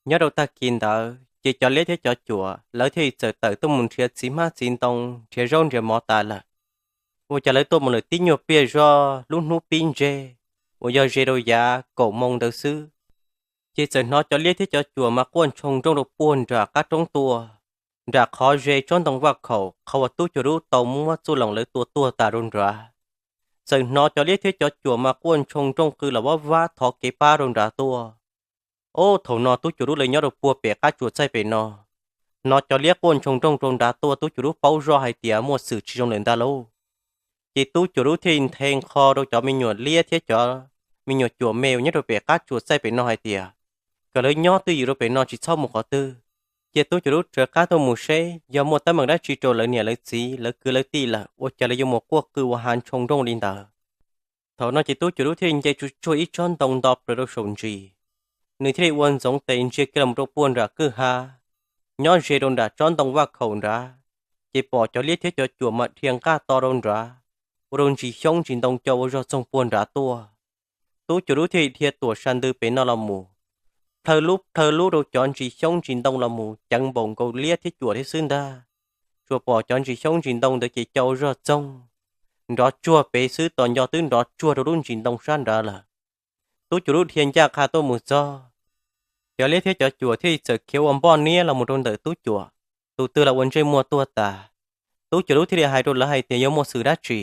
Nyob rau tag kis ntawd ces cov liab thiab cov cuam lawv thiaj li txawm tawm tuaj mus nrhiav txiv hmab txiv ntoo, nrhiav zaub nrhiav mov tas lawm. Ua cas lawv tuaj mus lawm tib nyuag pliag zog lub hnub pib ntseg, uas yog ze rau yav kaum moo ntawd xwb, ces txawm hnov cov liab thiab cov cuam mas quaj ntshoo nrooj rau puag nram qab roob tuaj, nram qhov ze tsob ntoo vaj khaum qhov uas tub cuas dub tau muab Txuj Loos lawv tua tuag tas rau nrad. Txawm hnov cov liab thiab cov cuam mas quaj ntshoo nrooj qw los vab vab thov kev pab rau nrad tuaj. Ob, thaum no tub cuas dub lawv nyob rau puag pem qab tsuas txaij pem no, hnov cov liab quaj ntshoo nrooj rau nrad tuaj tub cuas dub paub zoj hais tias muaj xwm tsis zoo lawm ntag lauj. Ces tub cuas dub thiaj li nthe nqho rau cov me nyuam liab thiab cov me nyuam cuam me uas nyob rau pem qab tsuas txaij pem no hais tias, kom lawv nyob twj ywm rau pem no tsis txhob mus qhov twg. Cia tub cuas dub rov qab tuaj mus seb yog muaj teeb meem dab tsi rau lawv niam lawv txiv lawv kwv lawv tij lawm ua cas lawv yuav mus quaj qw ua ha ntshoo nrooj li ntawd. Thaum no ces tub cuas dub thiaj li nce tsuj tsuag ib tsob ntoo nto plaws rau saum ntsis, nws thiaj li ua ntxoov tes ntsia kiag los rau puag nram kwj ha, nyob ze rau nram tsob ntoo vaj khaum nrad, ces pom cov liab thiab cov cuam mas dhia nqaj to rau nrad, ua rau ntsis xyoob ntsis ntoo co ua zog txoog puag nrad tuaj. Tub cuas lub thiaj li dhia tuam sa ntws pem no los mus, plhaw lub plhaw lub rau cov ntsis xyoob ntsis ntoo los mus ceev npaum nkaus liab thiab cuam thiab xwb ntag. Tsuas pom cov ntsis xyoob ntsis ntoo ntawd ces co ua zog txoog, nrov tsuag pem xwb, tos nco twb nrov tsuag rau lub ntsis ntoo sab nrad lawm. Tub cuas lub dhia ncaj qha tuaj mus txog, cov liab thiab cov cuam thiaj li txawm khiav ua npoj niab los mus rau ntawm tub cuas, tus twg los ua ntsej muag tuag tas. Tub cuas lub thiaj li hais rau lawv hais tias yog muaj xwm dab tsi.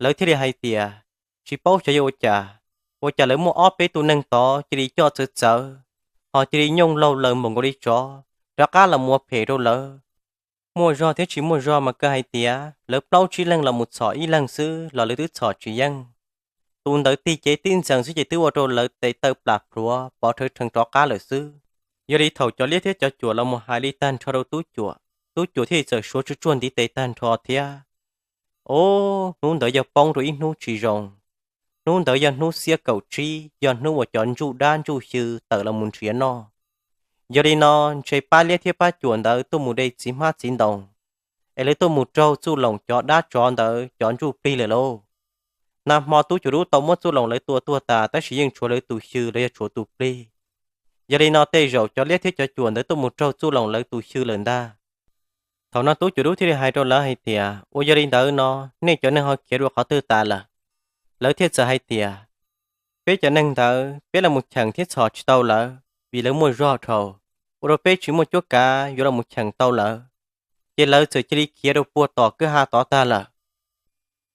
Lawv thiaj li hais tias tsis paub xyov yog ua cas, ua cas lawv muaj ob peb tug neeg tod cia li coj txawv txawv, ho cia li nyooj laug laws npaum nkaus li tsov, rov qab los mus ua phem rau lawv. Muaj zog thiab tsis muaj zog mas kawg hais tias lawv plaub tsib leeg los mus txhom ib leeg xwb los lawv twb txhom tsis yeej. Tus ntawd tig cev tib ntxees xwb ces twb ua rau lawv tes taw plam plhuav pov rhawv rhees rov qab lawm xwb. Yog li thaum cov liab thiab cov cuam los mus hais li tag nrho rau tub cuam, tub cuam thiaj li txawm suav tsuj tsuag ntiv tes tag nrho thiab. Ob hnub ntawd yog poob rau ib hnub tsis zoo. Hnub ntawd yog hnub xiab kaum tsib, yog hnub uas cov ntsuj dab ntsuj xyw tawm los mus nrhiav noj. Yog li no, ntshe pab liab thiab pab cuam ntawd tuaj mus de txiv hmab txiv ntoo, es lawv tuaj mus raug Txuj Loos cov dab tsov ntawd cov ntsuj plig lawm lauj. Nag hmo tub cuas lub tau muab Txuj Loos lawv tua tuag tas, tab sis yeej tshuav lawv tus xyw los yog tshuav tus plig. Yog li no tej zaum cov liab thiab cov cuam ntawd tuaj mus raug Txuj Loos lawv tus xyw lawm ntag. Thaum no tub cuas lub thiaj li hais rau lawv hais tias, ua yog li ntawd no, nej cov neeg ho khiav dua qhov twg tas lawm? Lawv thiaj txawm hais tias, peb cov neeg ntawd peb los mus cheem thiab txhom tsis tau lawv, vim lawv muaj zog dhau, ua rau peb tsis muaj cuab kav yuav los mus cheem tau lawv, ces lawv txawm cia li khiav rau puag tom kwj ha tod tag lawm.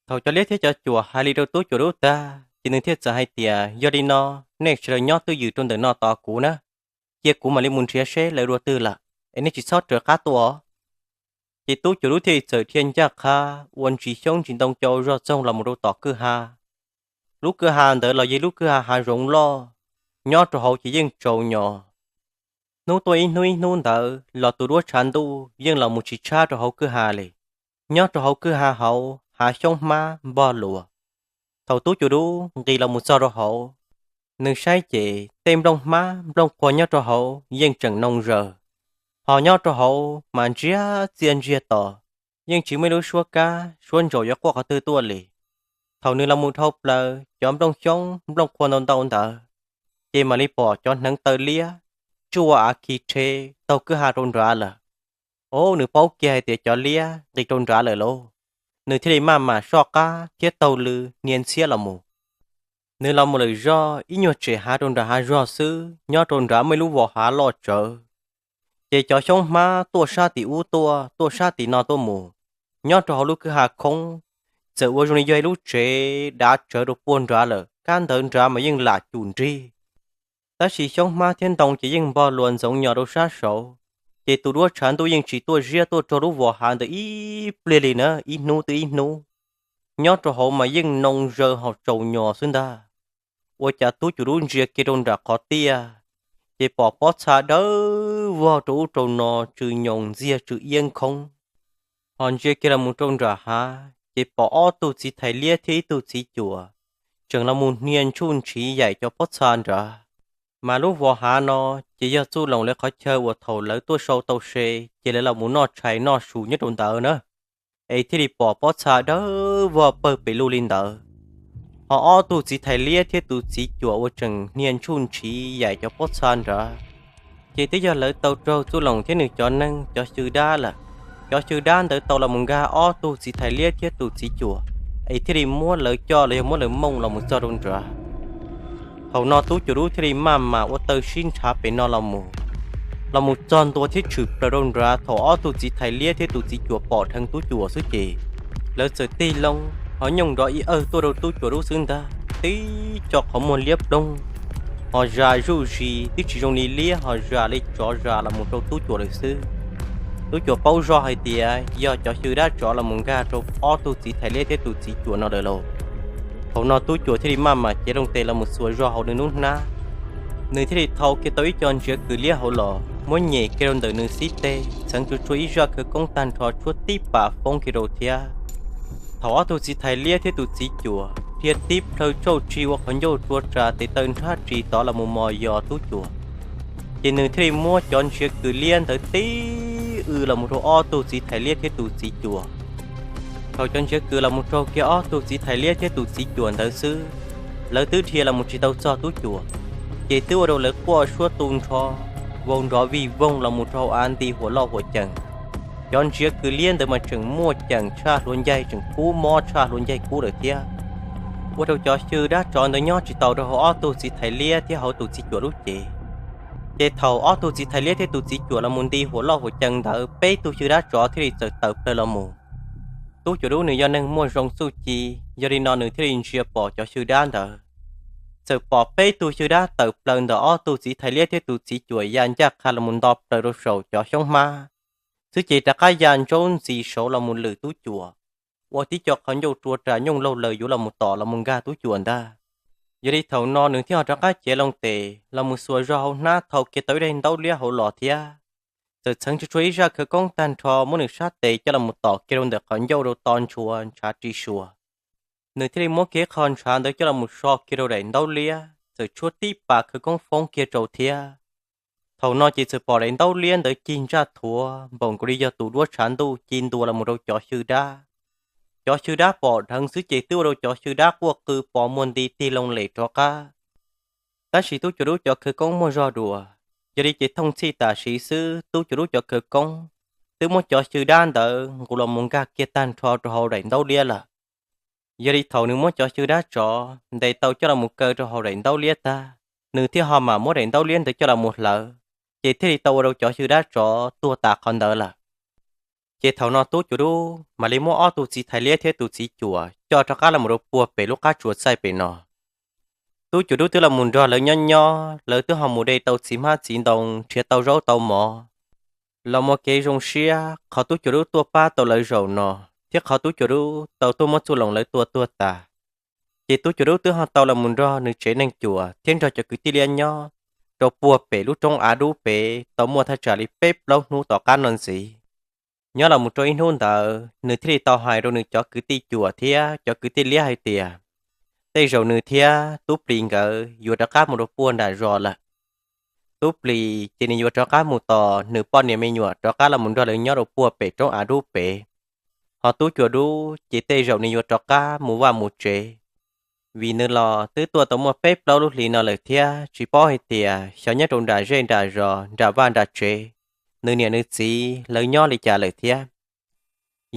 Thaum cov liab thiab cov cuam hais li rau tub cuas lub tag, ces nws thiaj txawm hais tias, yog li no, nej sawv daws nyob twj ywm rau ntawm no tos kuv na, cia kuv mam li mus nrhiav seb lawv dua twg lawm, es nej tsis txhob raws qab tuaj. Ces tub cuas lub thiaj li txawm dhia ncaj qha, ua ntsis xyoob ntsis ntoo co zog txoog los mus rau tom kwj ha. Lub kwj ha ntawd los yog lub kwj ha hav zoov loj, nyob rau hauv ces yeej tsaus nyos. Hnub tuaj ib hnub ib hnub ntawd los tus duab tshav ntuj yeej los mus tsis tshab rau hauv kwj ha li. Nyob rau hauv kwj ha hauv, hav xyoob hmab npog luas. Thaum tub cuas lub nqis los mus txog rau hauv, nws saib ces tej nplooj hmab nplooj qhuav nyob rau hauv yeej tseem noo zaws, ho nyob rau hauv mas ntsiag txiaj ntsiag to, yeej tsis muaj ib lub suab kab suab ntsaum yuav quaj qhov twg tuaj li. Thaum nws los mus dhau plaws cov nplooj xyoob nplooj qhuav ntau ntau ntawd, ces mam li pom cov hneev taw liab tsuj ua av khi rhe taug kwj ha rau nrad lawm. Ob, nws paub kiag hais tias cov liab nqis rau nrad lawm lauj. Nws thiaj li maj mam soj qab thiab taug lw hnia ntxhiab los mus. Nws los mus lawm zog ib nyuag tsem hav rau nram hav zog xwb, nyob rau nrad muaj ib lub vos hav loj tsawv. Ces cov xyoob hmab tuaj sab tim ub tuaj, tuaj sab tim no tuaj mus, nyob rau hauv lub kwj ha khoob, txawm ua zoo li yog ib lub tsev dav tsawv rau puag nrad lawm, kab ntawd nrad mas yeej lam cum nrig. Tab sis xyoob hmab thiab ntoo ces yeej npog luas ntxoov nyos rau sab saud, ces tus duab tshav ntuj yeej tsis tuaj ziab tuaj rau lub vos hav ntawd ib pliag li na, ib hnub twb ib hnub. Nyob rau hauv mas yeej noo zaws ho tsaus nyos xwb ntag. Ua cas tub cuas lub ntsia kiag rau nram qhov tiaj, ces pom pob txha dawb vog rau ub rau no tsw nyoos ntxiag tsw iab nkhoob. Ho ntsia kiag los mus rau nram hav ces pom ob tug txiv thais liab thiab ib tug txiv cuam tseem los mus hnia ntshuj ntshiv yaim cov pob txha nrad. Mas lub vos hav no ces yog Txuj Loos lawv qhov chaw uas thaum lawv tuaj sau tau se ces lawv los mus noj tshais noj su nyob rau ntawd na, es thiaj li pom pob txha dawb vog pawg pes lug li ntawd. Ho ob tug txiv thais liab thiab tus txiv cuam uas tseem hnia ntshuj ntshiv yaim cov pob txha nrad, ces twb yog lawv tau raug Txuj Loos thiab nws cov neeg cov xyw dab lawm. Cov xyw dab ntawd tau los mus nkag ob tug txiv thais liab thiab tus txiv cuam, es thiaj li muab lawv coj los yog muab lawv mooj los mus txog rau nrad. Thaum no tub cuas lub thiaj li maj mam ua taw sib nrhav pem no los mus, los mus txog ntua thiab tshwm plaws rau nrad. Thaum ob tug txiv thais liab thiab tus txiv cuam pom dheev tub cuas xwb ces lawv txawm tig loo, ho nyooj nrov ib awg tuaj rau tub cuas lub xwb ntag, tib co qhov muag liab ploog, ho zas zuj zus tib tsis zoo li liab, ho zas li tsov zas los mus rau tub cuas lawm xwb. Tub cuas paub zog hais tias yog cov xyw dab tsov los mus nkag rau ob tug txiv thais liab thiab tus txiv cuam no lawm lauj. Thaum no tub cuas thiaj li maj mam cev loo tes los mus xuas zog hauv nws lub hnab. Nws thiaj li thau kiag tau ib co ntsiav kws liab hauv los muab nyem kiag rau ntawm nws xib teg, txheev tsuag tsuag ib zaj khawv koob tag nrho tshuab tib pas foob kiag rau thiab. Thaum ob tug txiv thais liab thiab tus txiv cuam dhia tib plhaw tsauj tsi ua qhov ncauj rua ras tes taw nrhab ris tod los mus mos yos tub cuas. Ces nws thiaj li muab cov ntsiav kws liab ntawd tib w los mus rau ob tug txiv thais liab thiab tus txiv cuas. Thaum cov ntsiav kws los mus raug kiag ob tug txiv thais liab thiab tus txiv cuas ntawd xwb, lawv twb dhia los mus tsis tau txog tub cuas, ces twb ua rau lawv quaj suab tu nrho, vau nrov vij voog los mus rau av nti huam loj huam cees. Cov ntsiav kws liab ntawd mas tseem muaj ceem tshaj hluav ncaig, tseem kub mob tshaj hluav ncaig kub lawm thiab. Ua rau cov xyw dab tsov ntawd nyob tsis tau rau hauv ob tug txiv thais liab thiab hauv tus txiv cuas lub cev. Ces thaum ob tug txiv thais liab thiab tus txiv cuas los mus nti huam loj huam cees ntawd, peb tug xyw dab tsov thiaj li txawm tawm plaws los mus. Tub cuas dub nws yog neeg muaj zoo txuj ci, yog li no nws thiaj li ntsia pom cov xyw dab ntawd. Txawm pom peb tug xyw dab tawm plaws ntawm ob tug txiv thais liab thiab tus txiv cuas ya ncaj qha los mus nto plaws rau saum cov xyoob hmab xwb ces rov qab ya ntsaub ntxis saud los mus lwm tub cuas, ua tib co qhov ncauj rua ras nyooj laug laws yuav los mus tom los mus nkag tub cuas ntag. Yog li thaum no nws thiaj ho rov qab cev loo tes los mus xuas zog hauv hnab thau kiag tau ib daim ntaub liab hauv los thiab. Txawm txheev tsuag tsuag ib zaj khawv koob tag nrho muab nws sab tes coj los mus tom kiag rau ntawm qhov ncauj rau to ntshuav ntshav ri suas. Nws thiaj li muab kiag qho ntshav ntawd coj los mus so kiag rau daim ntaub liab, txawm tshuab tib pas khawv koob foob kiag rau thiab. Thaum no ces txawm pom daim ntaub liab ntawd cig ntsaj thuav npaum nkaus li yog tus duab tshav ntuj ci ntua los mus rau cov xyw dab. Cov xyw dab pom dheev xwb ces twb ua rau cov xyw dab quaj qw pos muag nti tig loo lem rov qab. Tab sis tub cuas dub cov khawv koob muaj zog dua, yog li ces thooj txhij tam sim xwb tub cuas dub cov khawv koob twb muab cov xyw dab ntawd nqus los mus nkag kiag tag nrho rau hauv daim ntaub liab lawm. Yog li thaum nws muab cov xyw dab tsov ntes tau coj los mus kaw rau hauv daim ntaub liab tag, nws thiaj ho mam muab daim ntaub liab ntawd coj los mus hlawv, ces thiaj li tau ua rau cov xyw dab tsov tuag tas qhov ntawd lawm. Ces thaum no tub cuas dub mam li muab ob tug txiv thais liab thiab tus txiv cuas coj rov qab los mus rau puag pem lub qab tsuas txaij pem no. Tub cuas dub twb los mus nrog lawv nyob nyob, lawv twb ho mus de tau txiv hmab txiv ntoo, nrhiav tau zaub tau mov, los muaj kev zoo siab. Qhov tub cuas dub tuaj pab tau lawv zaum no, thiab qhov tub cuas dub tau tuaj muab Txuj Loos lawv tua tuag tas, ces tub cuas dub twb ho tau los mus nrog nws tsev neeg cuam thiab nrog cov kwv tij liab nyob rau puag pem lub roob av dub pem tau muaj thaj tsam li peb plaub hnub tom qab no ntxiv. Nyob los mus rau ib hnub ntawd nws thiaj li tau hais rau nws cov kwv tij cuam thiab cov kwv tij liab hais tias, tej zaum nws thiab tub plis nkawd yuav rov qab mus rau puag nram zos lawm. Tub plis ces nws yuav rov qab mus tos nws poj niam me nyuam rov qab los mus nrog lawv nyob rau puag pem roob av dub pem. Ho tub cuas dub ces tej zaum nws yuav rov qab mus vaj mus tsev, vim nws los twb tuaj tau muaj peb plaub lub hlis no lawm thiab tsis paub hais tias xyov nyob rau nram zej nram zos nram vaj nram tsev, nws niam nws txiv lawv nyob li cas lawm thiab.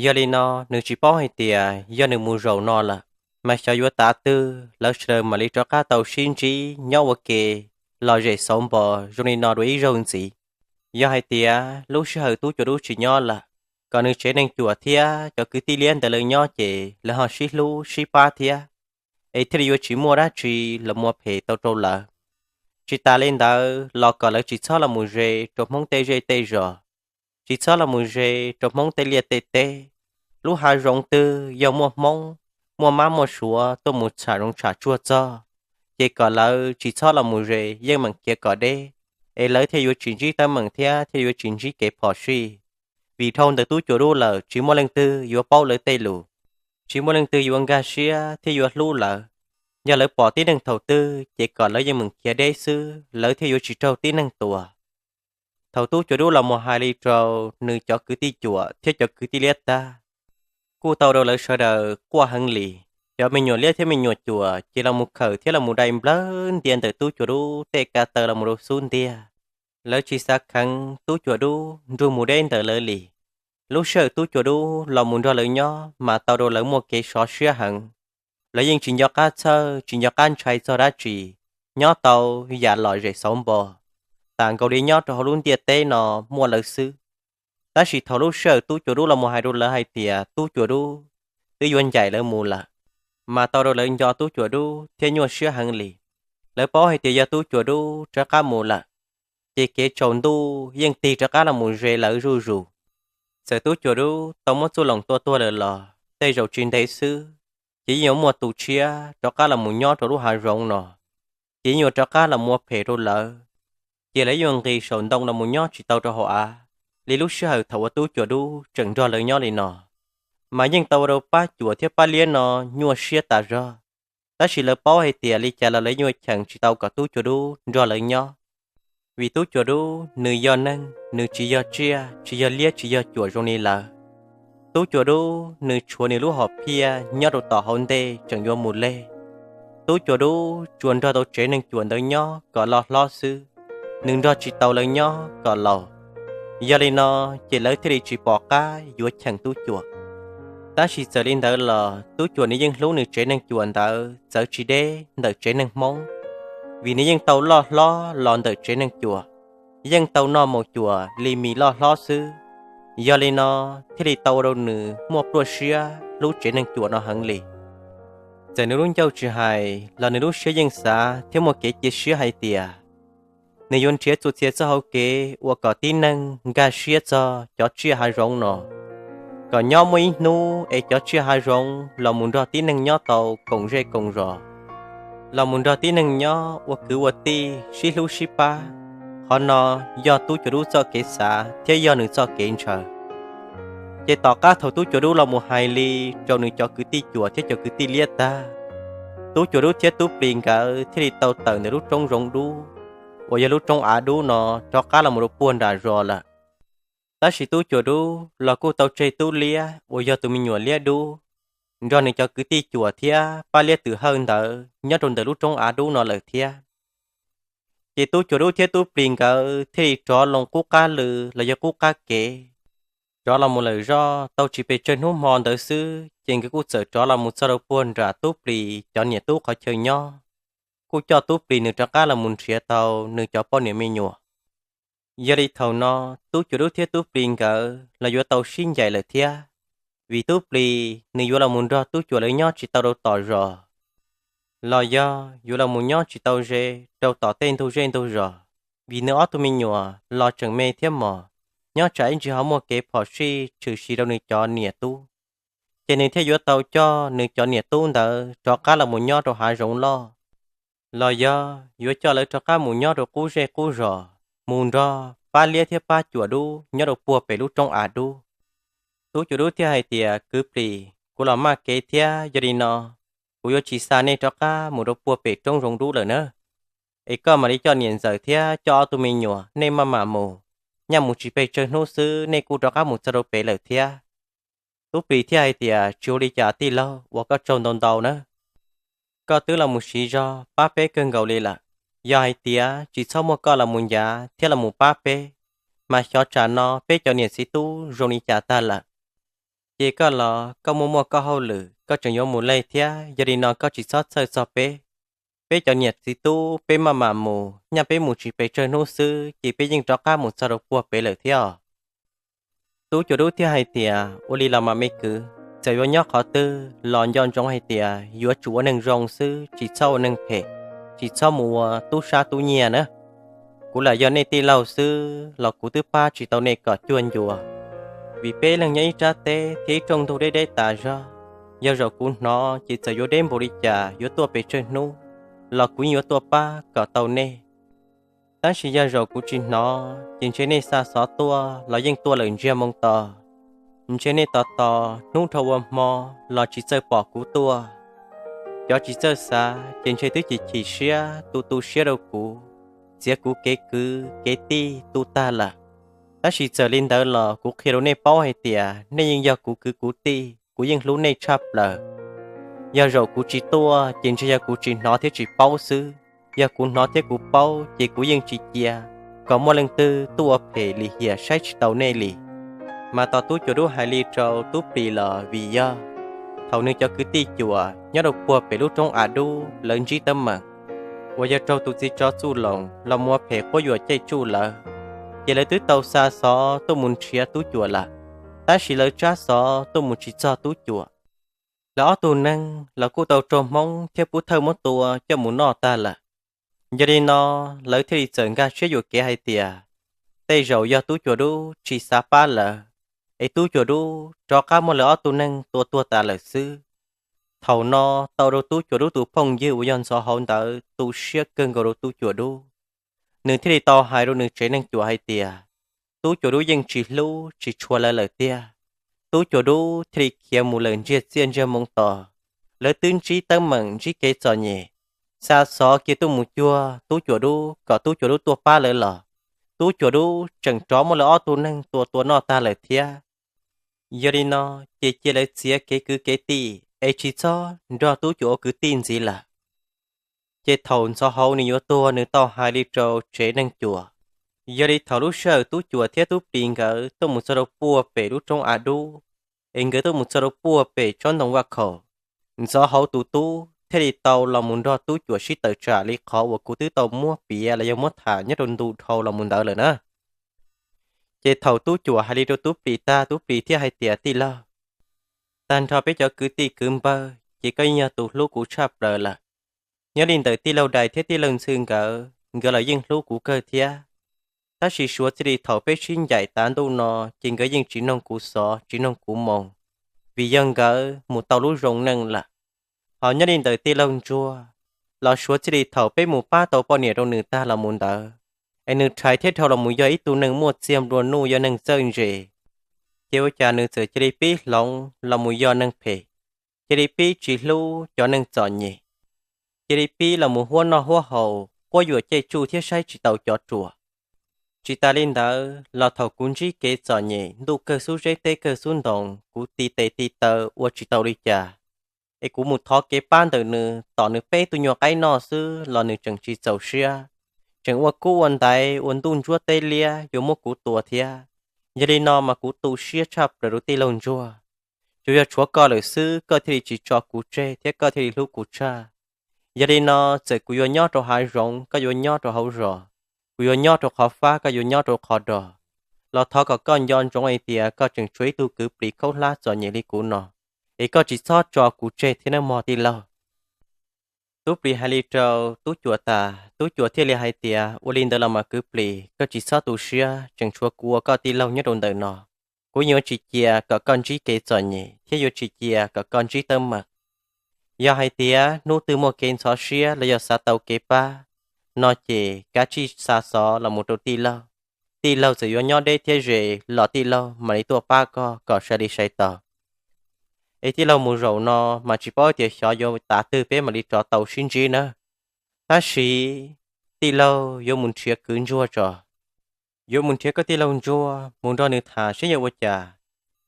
Yog li no nws tsis paub hais tias yog nws mus zaum no lawm, mas xyov yuav tav twg lawv sawv daws mam li rov qab tau sib ntsib nyob ua ke lom zem xauv npo zoo li no dua ib zaug ntxiv. Yog hais tias lub sij hawm tub cuas dub tsis nyob lawm, kom nws tsev neeg cuam thiab cov kwv tij liab ntawd lawv nyob ces lawv ho sib hlub sib pab thiab, es thiaj li yuav tsis muaj dab tsi los muaj phem tau rau lawv. Tsis tas li ntawd los kom lawv tsis txhob los mus ze rau Hmoob tej zej tej zos, tsis txhob los mus ze rau Hmoob tej liaj tej teb. Lub hav zoov twg yog muaj Hmoob, muaj mab muaj suav tuaj mus tsham zoov tsham tsuag txog, ces kom lawv tsis txhob los mus ze, yeej meem khiav kom deb, es lawv thiaj yuav tsis ntsib teeb meem thiab thiaj yuav tsis ntsib kev phom sij. Vim dhau ntawm tub cuas dub lawm tsis muaj leej twg yuav paub lawv tej lus, tsis muaj leej twg yuav nkag siab thiab yuav hlub lawv. Yog lawv pom tib neeg thaum twg ces kom lawv yeej meem khiav deb xwb, lawv thiaj yuav tsis raug tib neeg tua. Thaum tub cuas dub los mus hais li rau nws cov kwv tij cuam thiab cov kwv tij liab tag, kuj tau rau lawv sawv daws quaj heev li. Cov me nyuam liab thiab me nyuam cuam ces los mus khawm thiab los mus dai nplawg ntia ntawm tub cuas dub tej ka taw los mus rau xub ntiag. Lawv tsis xav kheev tub cuas dub nrug mus deb ntawm lawv li. Lub sij hawm tub cuas dub los mus nrog lawv nyob mas tau rau lawv muaj kev sov siab heev. Lawv yeej tsis nco qab txhawj tsis nco qab ntshai txog dab tsi, nyob tau yam lom zem xauv npo, tas nkaus li nyob rau hauv lub ntiaj teb no muaj lawv xwb. Tab sis thaum lub sij hawm tub cuas dub los mus hais rau lawv hais tias tub cuas dub twb yuav ncaim lawv mus lawm, mas tau rau lawv nco tub cuas dub thiab nyuaj siab heev li. Lawv paub hais tias yog tub cuas dub rov qab mus lawm, ces kev tsaus ntuj yeej tig rov qab los mus ze lawv zuj zus. Txawm tub cuas dub tau muab Txuj Loos tua tuag lawm los tej zaum tsis ntev xwb, ces yeej yuav muaj tus tshiab rov qab los mus nyob rau lub hav zoov no, ces yeej yuav rov qab los muaj phem rau lawv. Ces lawv yuav nqis saum ntoo los mus nyob tsis tau rau hauv av li lub sij hawm thaum uas tub cuas dub tseem nrog lawv nyob li no. Mas yeej tau ua rau pab cuam thiab pab liab no nyuaj siab tas zog. Tab sis lawv paub hais tias li cas los lawv yuav cheem tsis tau kom tub cuas dub nrog lawv nyob, vim tub cuas dub nws yog neeg, nws tsis yog tsiaj, tsis yog liab, tsis yog cuam zoo li lawv. Tub cuas dub nws tshuav nws lub hom phiaj nyob rau tom hauv ntej tseem yuav mus leg. Tub cuas dub tsuas nrog tau tsev neeg cuam ntawd nyob kom loj hlob xwb, nws nrog tsis tau lawv nyob kom laus. Yog li no ces lawv thiaj li tsis pom qab yuav cheem tub cuas. Tab sis txawm li ntawd los tub cuas nws yeej hlub nws tsev neeg cuam ntawd txawv tsis deb ntawm tsev neeg Hmoob, vim nws yeej tau loj hlob los ntawm tsev neeg cuam, yeej tau noj maum cuam li mis loj hlob xwb. Yog li no thiaj li tau ua rau nws muaj pluaj siab hlub tsev neeg cuam no heev li. Txawm nws lub ncauj tsis hais los nws lub siab yeej xav thiab muaj kev cia siab hais tias nws yuav nrhiav txhua txhia txoj hauv kev ua kom tib neeg nkag siab txog cov tsiaj hav zoov no, kom nyob muaj ib hnub es cov tsiaj hav zoov los mus nrog tib neeg nyob tau koom zej koom zos, los mus nrog tib neeg nyob ua kwv ua tij sib hlub sib pab. Qhov no yog tub cuas dub txoj kev xav thiab yog nws txoj kev ntshaw. Ces tom qab thaum tub cuas dub los mus hais li rau nws cov kwv tij cuam thiab cov kwv tij liab tag, tub cuas dub thiab tub plis nkawd thiaj li tau tawm ntawm lub roob zoov dub uas yog lub roob av dub no rov qab los mus rau puag nram zos lawm. Tab sis tub cuas dub los kuj tau tseg tub liab uas yog tus me nyuam liab dub nrog nws cov kwv tij cuam thiab pab liab twm hawj ntawd nyob rau ntawm lub roob av dub no lawm thiab. Ces tub cuas dub thiab tub plis nkawd thiaj li rov loo qub qab lw los yog qub qab kev rov los mus lawm zoj tau tsis pes tsawg hnub hmo ntawd xwb ces nkawd kuj txawm rov los mus txog rau puag nram tub plis cov niam tub qhov chaw nyob, kuj coj tub plis nws rov qab los mus nrhiav tau nws cov poj niam me nyuam. Yog li thaum no tub cuas dub thiab tub plis nkawd los yuav tau sib ncaim lawm thiab, vim tub plis nws yuav los mus nrog tub cuas lawv nyob tsis tau rau tom zos, los yog yuav los mus nyob tsis tau ze rau tom tej ntug zej ntug zos, vim nws ob tug me nyuam los tseem me thiab mos, nyob tsam ib ntsis ho muaj kev phom sij tshwm sim rau nws cov niam tub, ces nws thiaj yuav tau coj nws cov niam tub ntawd rov qab los mus nyob rau hav zoov loj, los yog yuav coj lawv rov qab mus nyob rau qub zej qub zos mus nrog pab liab thiab pab cuas dub nyob rau puag pem lub roob av dub. Tub cuas dub thiaj hais tias, Kwv plis, kuv los maj kev thiab, yog li no kuv yuav tsis xa nej rov qab mus rau puag pem roob zoov dub lawm na. Es koj mam li coj niam ntxawm thiab coj ob tug me nyuam nej maj mam mus, nyaj mus tsis pes tsawg hnub xwb nej kuj rov qab mus txog rau pem lawm thiab. Tub plis thiaj hais tias, Tsis ua li cas tij laug, ua koj tsaug ntau ntau na. Koj twb los mus siv zog pab peb kawg nkaus li lawm. Yog hais tias tsis txhob muaj koj los mus ncav thiab los mus pab peb, mas xyov tsam no peb cov niam txiv tub zoo li cas tag lawm. Ces koj los koj muaj muaj koj hauj lwm, koj tseem yuav mus leg thiab, yog li no koj tsis txhob txhawj txog peb. Peb cov niam txiv tub peb maj mam mus, nyaj peb mus tsis pes tsawg hnub xwb ces peb yeej rov qab mus txog rau puag pem lawm thiab. Tub cuas dub thiaj hais tias, Ua li los mas me kwv, txawm yuav nyob qhov twg los nco ntsoov hais tias yuav tsum ua neeg zoo xwb, tsis txhob ua neeg phem, tsis txhob mus ua tub sab tub nyiag na. Kuv lam yog nej tij laug xwb los kuv twb pab tsis tau nej kom cuag ncua, vim peb leeg nyob ib rab teb thiab ib rooj ntug deb deb tas zog. Yog zaum kuv hnov ces txawm yuav deb npaum li cas, yuav tuaj pes tsawg hnub los kuv yeej yuav tuaj pab kom tau nej. Tab sis yog zaum kuv tsis hnov ces ntshe nej xa xov tuaj los yeej tuaj lawm ntsiag moo to. Ntshe nej tos tos hnub dhau ua hmo los tsis txawj pom kuv tuaj. Cov tsis txawj xav ces ntshe twb chim chim siab tu tu siab rau kuv, txiav kuv kev kwv kev tij tu tag lawm. Tab sis txawm li ntawd los kuv qhia rau nej paub hais tias nej yeej yog kuv kwv kuv tij, kuv yeej hlub nej tshaj plaws. Yog zaum kuv tsis tuaj ces ntshe yog kuv tsis hnov thiab tsis paub xwb. Yog kuv hnov thiab kuv paub ces kuv yeej tsis cia kom muaj leej twg tuaj ua phem lim hiam saib tsis taus nej li. Mas tos tub cuas dub hais li rau tub plis los vim yog thaum nws cov kwv tij cuam nyob rau puag pem lub roob av dub lawv ntsib teeb meem uas yog raug tus txiv tsov Txuj Loos los mus ua phem quab yuam caij tsuj lawv, ces lawv twb tau xa xov tuaj mus nrhiav tub cuas lawm, tab sis lawv tsab xov tuaj mus tsis txog tub cuas. Lawv ob tug neeg los kuj tau raug Hmoob thiab Pub Thawj muab tua coj mus noj tag lawm. Yog li no lawv thiaj li txawm nkag siab yuam kev hais tias tej zaum yog tub cuas dub tsis xav pab lawv, es tub cuas dub rov qab muab lawv ob tug neeg tua tuag tas lawm xwb. Thaum no tau rau tub cuas dub tus phooj ywg uas yog ntxhov hauv ntawd tu siab kawg nkaus rau tub cuas dub. Nws thiaj li tau hais rau nws tsev neeg cuam hais tias tub cuas dub yeej tsis hlub tsis tshua lawv lawm tiag. Tub cuas dub thiaj li khiav mus lawm ntsiag txiaj ntsiag moo tos. lawv twb ntsib teeb meem ntsib kev txom nyem, xa xov kiag tuaj mus cuag Tub Cuas Dub kom Tub Cuas Dub tuaj pab lawv los Tub Cuas Dub tseem rov muab lawv ob tug neeg tua tua noj tag lawm thiab. Yog li no, ces cia lawv txiav kev kwv kev tij es tsis txhob nrog Tub Cuas ua kwv tij ntxiv lawm. Ces thaum Ntxhov Hauv nws yuav tuag nws tau hais li rau tsev neeg cuam. Yog li thaum lub sij hawm Tub Cuas thiab Tub Plis nkawd tuaj mus txog rau puag pem lub roob av dub, es nkawd tuaj mus txog rau puag pem tsob ntoo vaj khaum, Ntxhov Hauv tus tub thiaj li tau los mus nrog Tub Cuas sib tawm tsam li qhov uas kuv twb tau muab piav los yog muab tham nyob rau ntu dhau los mus ntawd lawm na. Ces thaum Tub Cuas hais li rau Tub Plis tag, Tub Plis thiaj hais tias, Tij laug, tag nrho peb cov kwv tij kwv npawg ces koj yeej yog tus hlub kuv tshaj plaws lawm. Nyob li ntawm tij laug Dais thiab tij laug Ntxhw nkawd, nkawd los yeej hlub kuv kawg thiab. Tab sis suav txij li thaum peb sib ncaim tav ntuj no, ces nkawd yeej tsis noog kuv xov tsis noog kuv moo, vim yog nkawd mus tau lub zoo neej lawm. Ho nyob li ntawm tij laug Ntsuag, los suav txij li thaum peb mus pab tau poj niam rau nws tag los mus ntawd, es nws rhais thiab dhau los mus yog ib tug neeg muaj txiag nplua nuj yog neeg txawj ntse, ces ua cas nws txawm cia li pib hloov los mus yog neeg phem, cia li pib tsis hlub cov neeg txom nyem, cia li pib los mus huab noj huab haus quab yuam caij tsuj thiab saib tsis taus cov ruam. Tsis tas li ntawd los thaum kuv ntsib kev txom nyem ntuj kawg xub zeb teb kawg xub ntoos kuv ti tes ti taw ua tsis tau li cas, es kuv mus thov kev pab ntawm nws tom nws peb tug nyuag qaib noj xwb los nws tseem tsis txaus siab, tseem ua kub ua ntaiv ua ntuj ntsuab teb liab yuav muab kuv tua thiab. Yog li no mas kuv tu siab tshaj plaws rau tij laug Ntsuag. Tsuas yog tshuav koj lawm xwb koj thiaj li tsis tso kuv tseg thiab koj thiaj li hlub kuv tshaj. Yog li no txawm kuv yuav nyob rau hav zoov koj yuav nyob rau hauv zos, kuv yuav nyob rau qhov fab koj yuav nyob rau qhov rog, los thov kom koj nco ntsoov hais tias koj tseem tshuav ib tug kwv plis khaub hlab txom nyem li kuv no, es koj tsis txhob tso kuv tseg thiab nawb mog tij laug. Tub Plis hais li rau Tub Cuas tas, Tub Cuas thiaj li hais tias, Ua li ntawd los mas kwv plis, koj tsis txhob tu siab, tseem tshuav kuv ua koj tij laug nyob rau ntawm no. Kuv yuav tsis cia kom koj ntsib kev txom nyem thiab yuav tsis cia kom koj ntsib teeb meem. Yog hais tias hnub twg muaj kev ntxhov siab los yog xav tau kev pab no ces kav tsij xa xov los mus rau tij laug. Tij laug txawm yuav nyob deb thiab ze los tij laug mam li tuaj pab koj kom sai li sai tau. Es tij laug mus zaum no mas tsis paub tias xyov yuav tav twg peb mam li rov tau sib ntsib nawb. Tab sis tij laug yuav mus nrhiav kwv Ntsuag tso. Yuav mus nrhiav koj tij laug Ntsuag mus nrog nws tham seb yog ua cas.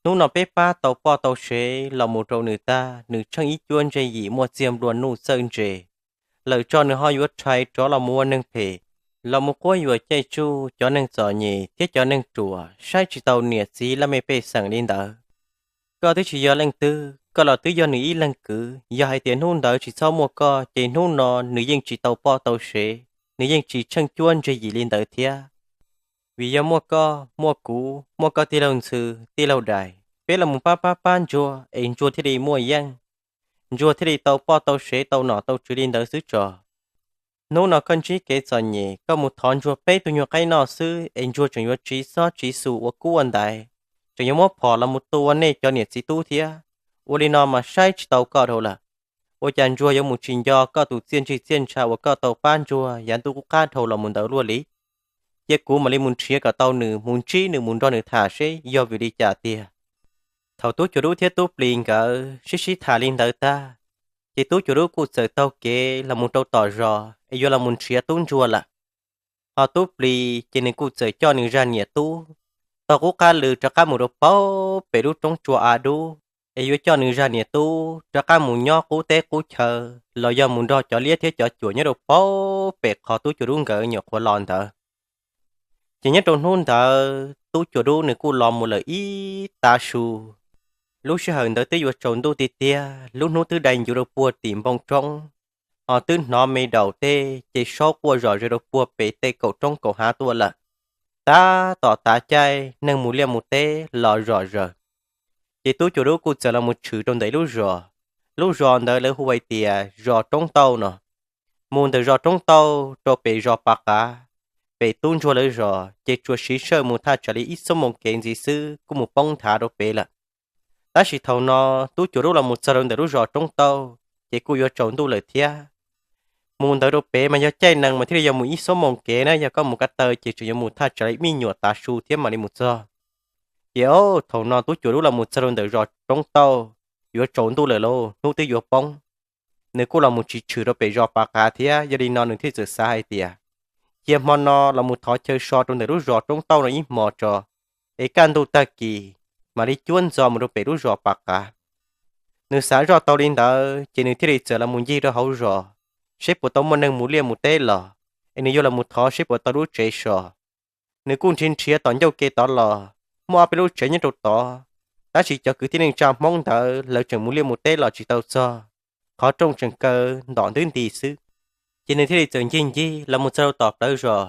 Hnub no peb pab tau poj tau sev los mus rau nws tag, nws tsheej ib cuab ntse yim muaj txiag nplua nuj txawj ntse, lawm tso nws ho yuav rhais rov los mus ua neeg phem, los mus quab yuam caij tsuj cov neeg txom nyem thiab cov neeg ruam saib tsis taus niam txiv laj mej pej xeem li ntawd. Koj twb tsis yog leej twg, koj los twb yog nws ib leeg kwv. Yog hais tias hnub ntawd tsis txhob muaj koj ces hnub no nws yeej tsis tau poj tau sev, nws yeej tsis tsheej cuab ntse yim li ntawd thiab. Vim yog muaj koj, muaj kuv, muaj koj tij laug Ntxhw, tij laug Dais, peb los mus pab pab pab Ntsuag es Ntsuag thiaj li muaj yeej, Ntsuag thiaj li tau poj tau sev tau nom tau tswv li ntawd xwb tso. Hnub no koj ntsib kev txom nyem, koj mus thov Ntsuag peb tug nyuag qaib noj xwb es Ntsuag tseem yuav tsiv xob tsiv xu ua kub ua ntaiv, tseem yuav muab phom los mus tua nej cov niam txiv tub thiab. Ua li no mas saib tsis taus koj dhau lawm. Ua cas Ntsuag yuav mus tsis nco koj tus txiaj ntsig txiaj ntsha uas koj tau pab Ntsuag yav ntuj qub qab dhau los mus ntawd luaj li? Cia kuv mam li mus nrhiav kom tau nws, mus ntsib nws mus nrog nws tham seb yog vim li cas tiag. Thaum Tub Cuas Dub thiab Tub Plis nkawd sib sib tham li ntawd tag, ces Tub Cuas Dub kuj txawm taug kev los mus rau tom zos es yuav los mus nrhiav tub Ntsuag lawm. Ho Tub Plis ces nws kuj txawm coj nws zaj niam tub taug qub qab lw rov qab mus rau paub pem lub roob tsua av dub, es yuav coj nws zaj niam tub rov qab mus nyob qub teb qub chaw los yog mus nrog cov liab thiab cov cuam nyob rau paub pem qhov Tub Cuas Dub nkawd nyuam qhuav los ntawd. Ces nyob rau hnub ntawd Tub Cuas Dub nws kuj los mus lawm ib tav su. Lub sij hawm ntawd twb yuav tsaus ntuj tiag tiag, lub hnub twb dai ncuv rau puag tim npoo roob, ho twb hnov me daum tej ces saub quaj zom zaws rau puag pem tej kaum roob kaum hav tuaj lawm. Tab tom tav caij neeg mus liaj mus teb los zom zaws, ces Tub Cuas Dub kuj txawm los mus tshwm rau ntawm lub zos. Lub zos ntawd lawv hu hais tias zos Roob Tauj no. Mus ntawm zos Roob Tauj rau pem zos Pav Qav, pem tub Ntsuag lawv zos ces tsuas siv sawj mus thaj tsam li ib xuab moos kev ntxiv xwb kuj mus poob nthav rau pem lawm. Tab sis thaum no Tub Cuas Dub los mus txog rau ntawm lub zos Roob Tauj ces kuj yuav tsaus ntuj lawm thiab. Mus ntawd rau pem mas yog caij nees mas thiaj li yuav mus ib xuab moos kev na, yog koj mus ko taw ces tseem yuav mus thaj tsam li me nyuam tav su thiab mam li mus txog. Ces o, thaum no Tub Cuas Dub los mus txog rau ntawm zos Roob Tauj, yuav tsaus ntuj lawm lauj, hnub twb yuav poob. nws kuj los mus tsis tshwm rau pem zos Pas Qav thiab. Yog li no nws thiaj txawm xav hais tias, cia hmo no los mus thov chaw so rau ntawm lub zos Roob Tauj no ib hmo tso, es kaj ntug tag kis mam li cuab ntxov mus rau pem lub zos Pas Qav. Nws xav zoj tau li ntawd ces nws thiaj li txawm los mus ncig rau hauv zos, seb puas tau muaj neeg mus liaj mus teb los, es nws yuav los mus thov seb puas tau lub tsev so. Nws kuj nrhiav nrhiav tom ncauj ke tod los, muaj ob peb lub tsev nyob rau tod, tab sis cov kwv tij neej tsa Hmoob ntawd lawv tseem mus liaj mus teb los tsis tau txog, qhov rooj tseem kaw ntom ntwb nti xwb. Ces nws thiaj li txawm ncig ncig los mus txog rau tom plawv zos.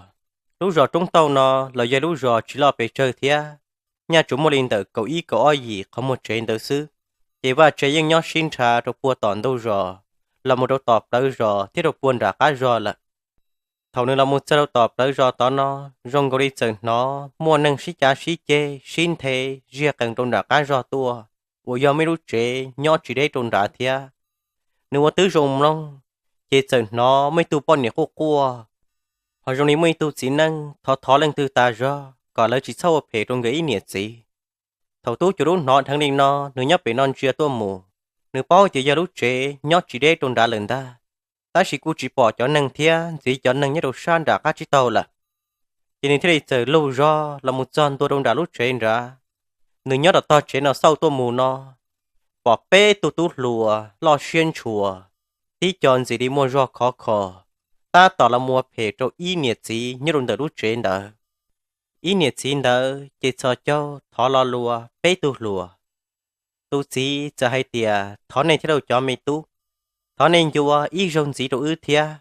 Lub zos Roob Tauj no los yog lub zos tsis loj pes tsawg thiab, nyaj tsuas muaj li ntawm kaum ib kaum ob yim qhov muag tsev ntawd xwb, ces vaj tsev yeej nyob sib nrhav rau puag tom ntug zos los mus rau tom plawv zos thiab rau puag nram qab zos lawm. Thaum nws los mus txog rau tom plawv zos tod no, zoo nkaus li txawm hnov muaj neeg sib cav sib ceg sib nthe ziag qees rau nram qab zos tuaj, uas yog muaj ib lub tsev nyob tsis deb rau nrad thiab. Nws ua twb zoo mloog, ces txawm hnov muaj ib tug poj niam quaj quaj, ho zoo li muaj ib tug txiv neej thov thov leej twg tas zog kom lawv tsis txhob ua phem rau nkawd ib niam txiv. Thaum Tub Cuas Lub hnov dheev li no, nws nyob pem no ntsia tuaj mus, nws paub tias yog lub tsev nyob tsis deb rau nrad lawm ntag, tab sis kuj tsis pom cov neeg thiab ntxiv cov neeg nyob rau sab nram qab tsib taug lawm. Ces nws thiaj li txawm lug zog los mus txog ntua rau nram lub tsev nrad. Nws nyob rau tog tsev no xauj tuaj mus no, pom peb tug tub hluas loj siab ntshua, tib co ntxim li muaj zog khov kho, tab tom los mus ua phem rau ib niam txiv nyob rau ntawm lub tsev ntawd. Ib niam txiv ntawd ces txhos caug thov lo lus peb tug hluas. Tus txiv txawm hais tias, thov nej thiab rau cov me tub, thov nej ncua ib zaug ntxiv rau wb thiab.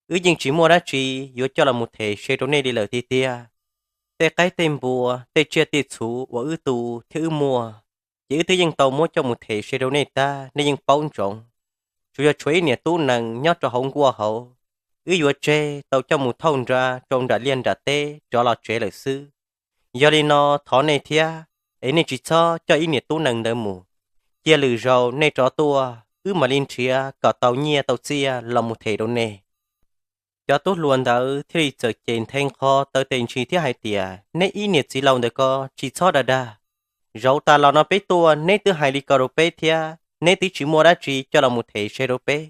Wb yeej tsis muaj dab tsi yuav coj los mus them se rau nej li lawm tiag tiag. Tej qaib tej npua, tej tsiaj tej txhu uas wb tu thiab wb muaj, ces wb twb yeej tau muab coj mus them se rau nej tag, nej yeej paub ntsoov. Tsuas yog tshuav ib niam tub nees nyob rau hauv nkuaj hauv, wb yuav tseg tau coj mus thauj nra rau nram liaj nram teb rov los tsev lawm xwb. Yog li no thov nej thiab, es nej tsis txhob coj ib niam tub nees ntawd mus. Cia lwm zaus nej rov tuaj, wb mam li nrhiav kom tau nyiaj tau txiaj los mus them rau nej. Cov tub hluas ntawd thiaj li txawm cem nthe nqho taw tes ntsis thiab hais tias, neb ib niam txiv laus ntawd ko tsis txhob dag dag. Zaum tas los no peb tuaj neb twb hais li ko rau peb thiab, neb twb tsis muaj dab tsi coj los mus them se rau peb.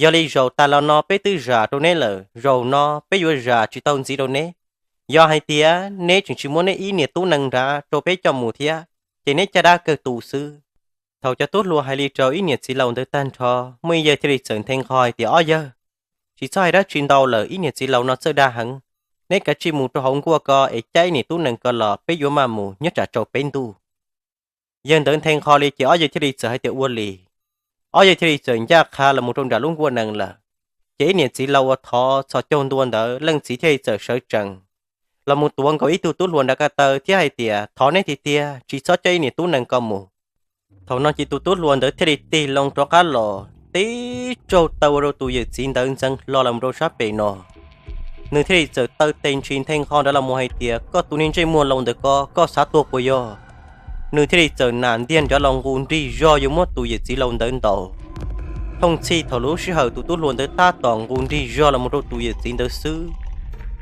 Yog li zaum tas los no peb twb zam rau neb lawm, zaum no peb yuav zam tsis tau ntxiv rau neb. Yog hais tias neb tseem tsis muab neb ib niam tub nees nrad rau peb coj mus thiab, ces neb caj dab kawg tu xwb. Thaum cov tub hluas hais li rau ib niam txiv laus ntawd tag nrho, muaj ib yawg thiaj li txawm nthe nqho hais tias, ob yawg, tsis txhob hais dab tsi ntau lawm, ib niam txiv laus no txawj dag heev. Neb kav tsij mus rau hauv nkuaj ko es cab ib niam tub nees ko los peb yuav maj mus nyob tsam tsaus peb ntuj. Yawg ntawd nthe nqho li ces ob yawg thiaj li txawm hais tias ua li. Ob yawg thiaj li txawm ncaj qha los mus rau nram lub nkuaj nees lawm. Ces ib niam txiv laus uas thov txhos caug ntua ntawd leej txiv thiaj li txawm sawv tsees los mus tuav nkaus ib tug tub hluas nram ko taw thiab hais tias, thov neb tiag tiag tsis txhob coj ib niam tub nees ko mus. Thaum no ces tus tub hluas ntawd thiaj li tig loo rov qab los tib tsaug taw ua rau tus yawm txiv ntawd ntxeev hlo los mus rau sab pem no. Nws thiaj li txawm taw tes ntshis nthe nqho nrad los mus hais tias, koj tus niag ntsej muag laus ntawd ko, koj xav tuag puas yog? Nws thiaj li txawm nam ntiag nrad los nqus nrig zog yuav muab tus yawm txiv laus ntawd ntaus. Thooj txhij thaum lub sij hawm tus tub hluas ntawd tab tom nqus nrig zog los mus rau tus yawm txiv ntawd xwb,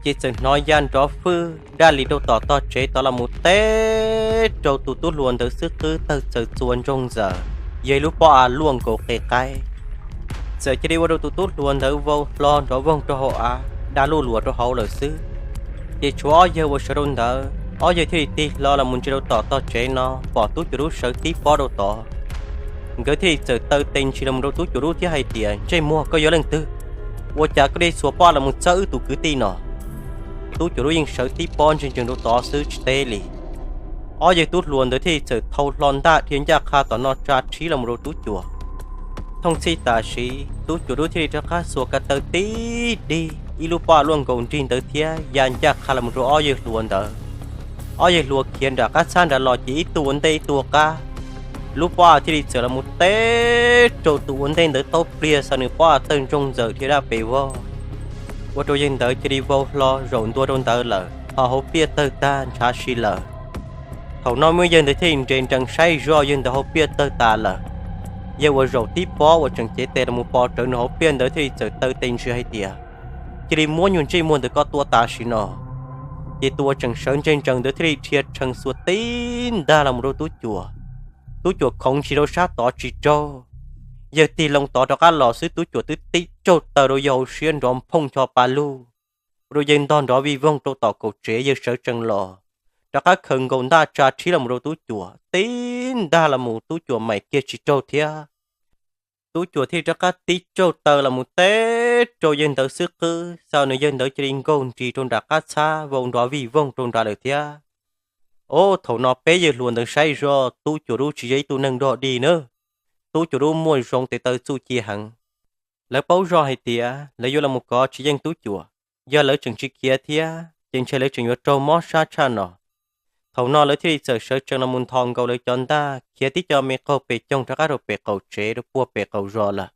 ces txawm hnov ya nrov fwj daj li rau tom tog tsev tod los mus teb rau tus tub hluas ntawd xwb qwb tawg txawm txuas ntsoog ntxaws, yog ib lub pob av luaj nkaus qe qaib. Txawm cia li ua rau tus tub hluas ntawd vau hlo nrov voog rau hauv av, da luj luas rau hauv lawm xwb. Ces tshuav ob yawg uas sawv rau ntawd, ob yawg thiaj li tig hlo los mus ntsia rau tom tog tsev no pom Tub Cuas Lub sawv tib pob rau tod. Nkawd thiaj li txawm taw tes ntshis los mus rau Tub Cuas Lub thiab hais tias, ntsej muag, koj yog leej twg? Ua cas koj li xuas pob av los mus txawb wb tus kwv tij no? Tub Cuas Lub yeej sawv tib pob ntsia ntsees rau tod xwb tsis teb li. Ob yawg tub hluas ntawd thiaj li txawm thau hlo ntaj dhia ncaj qha tom no tsa rhib los mus rau Tub Cuas. Thooj txhij tam sim Tub Cuas Lub thiaj li rov qab xuas ko taw tib dig, ib lub pob av luaj nkaus nrig ntawd thiab ya ncaj qha los mus rau ob yawg hluas ntawd. Ob yawg hluas khiav nram qab txhab nrad los ces ib tug ua ntej ib tug ua qab. Lub pob av thiaj li txawm los mus teb rau tus ua ntej ntawd taub pliag xaws nws pob av tawg ntsoog ntxaws dhia daj pes vog, ua rau yawg ntawd cia li vau hlo zaum ntua rau ntawd lawm, ho hauv pliaj tawg tag ntshav si lawm. Thaum no muaj yawg ntawd thiaj li nres nrees saib zoj yawg ntawd hauv pliaj tawg tas lawm. Yawg uas zaum tib pob uas tseem cev tes los mus pov rawv nws hauv pliaj ntawd thiaj li txawm taw tes ntshis hais tias, cia li muab nyuag ntsej muag ntawd koj tua tam sim no. Ces tus uas tseem sawv ntsia ntsees ntawd thiaj li dhia tshee xuas tib ntag los mus rau Tub Cuas. Tub Cuas khoov ntshis rau sab tod tsis raug, Yawg tig loo tod rov qab los xwb, Tub Cuam twb tib tsaug taw rau yawg hauv siab nrov nphooj ncho pa lug, ua rau yawg ntog nrov vij voog rau tom kaum tsev. Yawg sawv tsees los, rov qab khaws nkaus ntaj tsa rhib los rau Tub Cuam, tib ntaj los mus Tub Cuam maim kiag tsis raug thiab. Tub Cuam thiaj rov qab tib tsaug taw los mus teb rau yawg ntawd xwb qwb, xav nws yawg ntawd cia li nkaug nrig rau nram qab txhab vau nrov vij voog rau nrad lawm thiab. Ob, thaum no peb yawg hluas ntawd saib zog Tub Cuam Dub tsis yog ib tug neeg dog dig na. Tub Cuam Dub muaj zoo tes taw txuj ci heev. Lawv paub zog hais tias lawv yuav los mus kov tsis yeej Tub Cuam, yog lawv tseem tsis khiav thiab ces ntshe lawv tseem yuav raug mob sab tshaj no. Thaum no lawv thiaj li txawm sawv tsees los mus nthos nkaus lawv cov ntaj khiav tib co me qaug pes coog rov qab rau pem qaum tsev rau puag pem qaum zos lawm.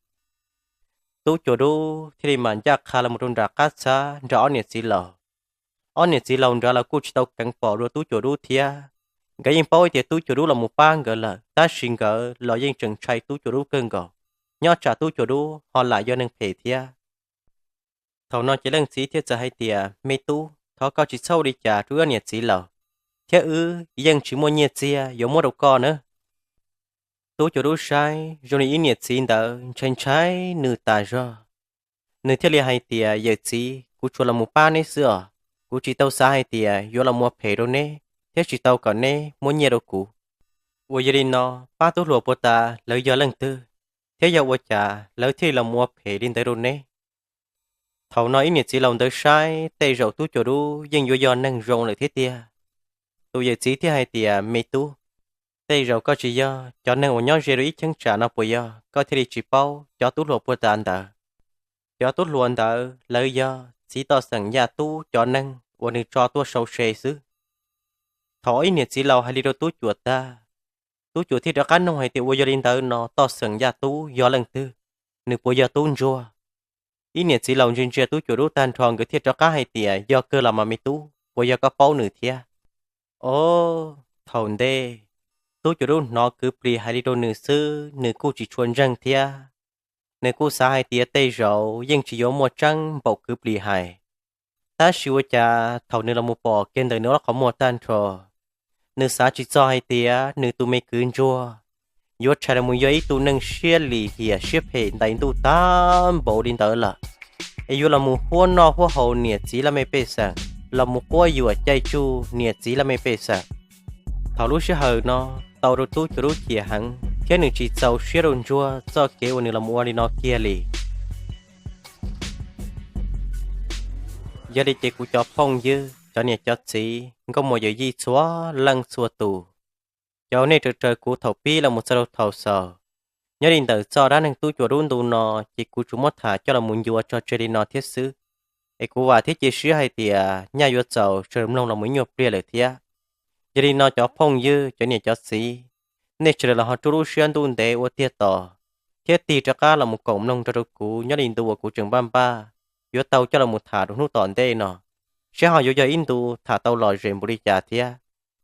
Tub Cuam Dub thiaj li mam ncaj qha los mus rau nram qab txhab nrog ob niam txiv laus. Ob niam txiv laus nrad los kuj tsis tau keev pom dua Tub Cuam Dub thiab. Nkawd yeej paub tias Tub Cuam Dub los mus pab nkawd lawm, tab sis nkawd los yeej tseem ntshai Tub Cuam Dub kawg nkaus, nyob tsam Tub Cuam Dub ho lam yog neeg phem thiab. Thaum no ces leej txiv thiaj txawm hais tias, Me tub, thov koj tsis txhob ua li cas rau wb ob niam txiv laus, thiab wb yeej tsis muaj nyiaj txiag yuav muab rau koj nawb. Tub Cuam Dub saib zoo li ib niam txiv ntawd ntshai ntshai nws tas zog, nws thiaj li hais tias, Yawm txiv, kuv tsuas los mus pab neb xwb os, kuv tsis tau xav hais tias yuav los mus ua phem rau neb thiab tsis tau kom neb muab nyiaj rau kuv. Uas yog li no, pab tub hluas puag ta lawv yog leej twg, thiab yog ua cas lawv thiaj li los mus ua phem li ntawd rau neb? Thaum no ib niam txiv laus ntawd saib tej zaum Tub Cuam Dub yeej yuav yog neeg zoo lawm thiab tiag. Tus yawm txiv thiaj hais tias, Me tub, tej zaum koj tsis yog cov neeg uas nyob ze rau ib cheeb tsam no puas yog koj thiaj li tsis paub cov tub hluas puag ta ntawd? Cov tub hluas ntawd lawv yog txiv toj xeem Yaj Tub cov neeg uas nws tso tuaj sau se xwb. Thaum ib niam txiv laus hais li rau Tub Cuam tag, Tub Cuam thiaj rov qab nug hais tias, Uas yog li ntawd no toj xeem Yaj Tub yog leej twg? Nws puas yog Tub Ntsuag? Ib niam txiv laus ntsia ntsia Tub Cuam Dub tag nrho nkawd thiaj rov qab hais tias, Yog kawg los mas me tub, puas yog koj paub nws thiab? Ob, thaum ntej Tub Cuam Dub hnov kwv plis hais li rau nws xwb nws kuj tsis tshua ntseeg thiab. Nws kuj xav hais tias tej zaum yeej tsis yuav muaj tseeb npaum kwv plis hais. Tab sis ua cas thaum nws los mus pom kiag ntawm nws ob lub qhov muag tag nrho, nws xav tsis txog hais tias nws tus me kwv Ntsuag yuav tshais los mus yog ib tug neeg siab lim hiam siab phem ntais ntuj tag npaum li ntawd lawm, es yuav los mus huab noj huab haus niam txiv laj mej pej xeem, los mus quab yuam caij tsuj niam txiv laj mej pej xeem. Thaum lub sij hawm no tau rau Tub Cuam Dub chim heev thiab nws tsis txaus siab rau Ntsuag txoj kev uas nws los mus ua li no kiag li. Yog li ces kuv cov phooj ywg, cov niam cov txiv, nkauj muam yawm yij txhua leej txhua tus, cov nej raws raws kuv thaum pib los mus txog rau thaum xaus, nyob li ntawm txoj dab neeg Tub Cuam Dub ntu no ces kuv tsuas muab tham coj los mus ncua tso tseg li no thiab xwb. Es kuv vam thiab cia siab hais tias nyaj yuav txaus sawv daws mloog los mus ib nyuag pliag lawm thiab. Yog li no cov phooj ywg, cov niam cov txiv, nej sawv daws los ho rub lub siab ntuj ntev ua tiag tos, thiab tig rov qab los mus koom mloog nrog rau kuv nyob li ntu uas kuv tseem npaj npaj yuav tau coj los mus tham rau hnub tom ntej no, saib ho yuav yog ib ntu tham tau lom zem npaum li cas thiab.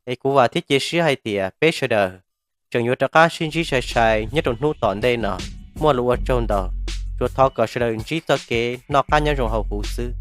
Es kuv vam thiab cia siab hais tias peb sawv daws tseem yuav rov qab sib ntsib sai sai nyob rau hnub tom ntej no. Muaj lus ua tsaug ntau, tsuas thov kom sawv daws ntsib txoj kev noj qab nyob zoo hauv huv xwb.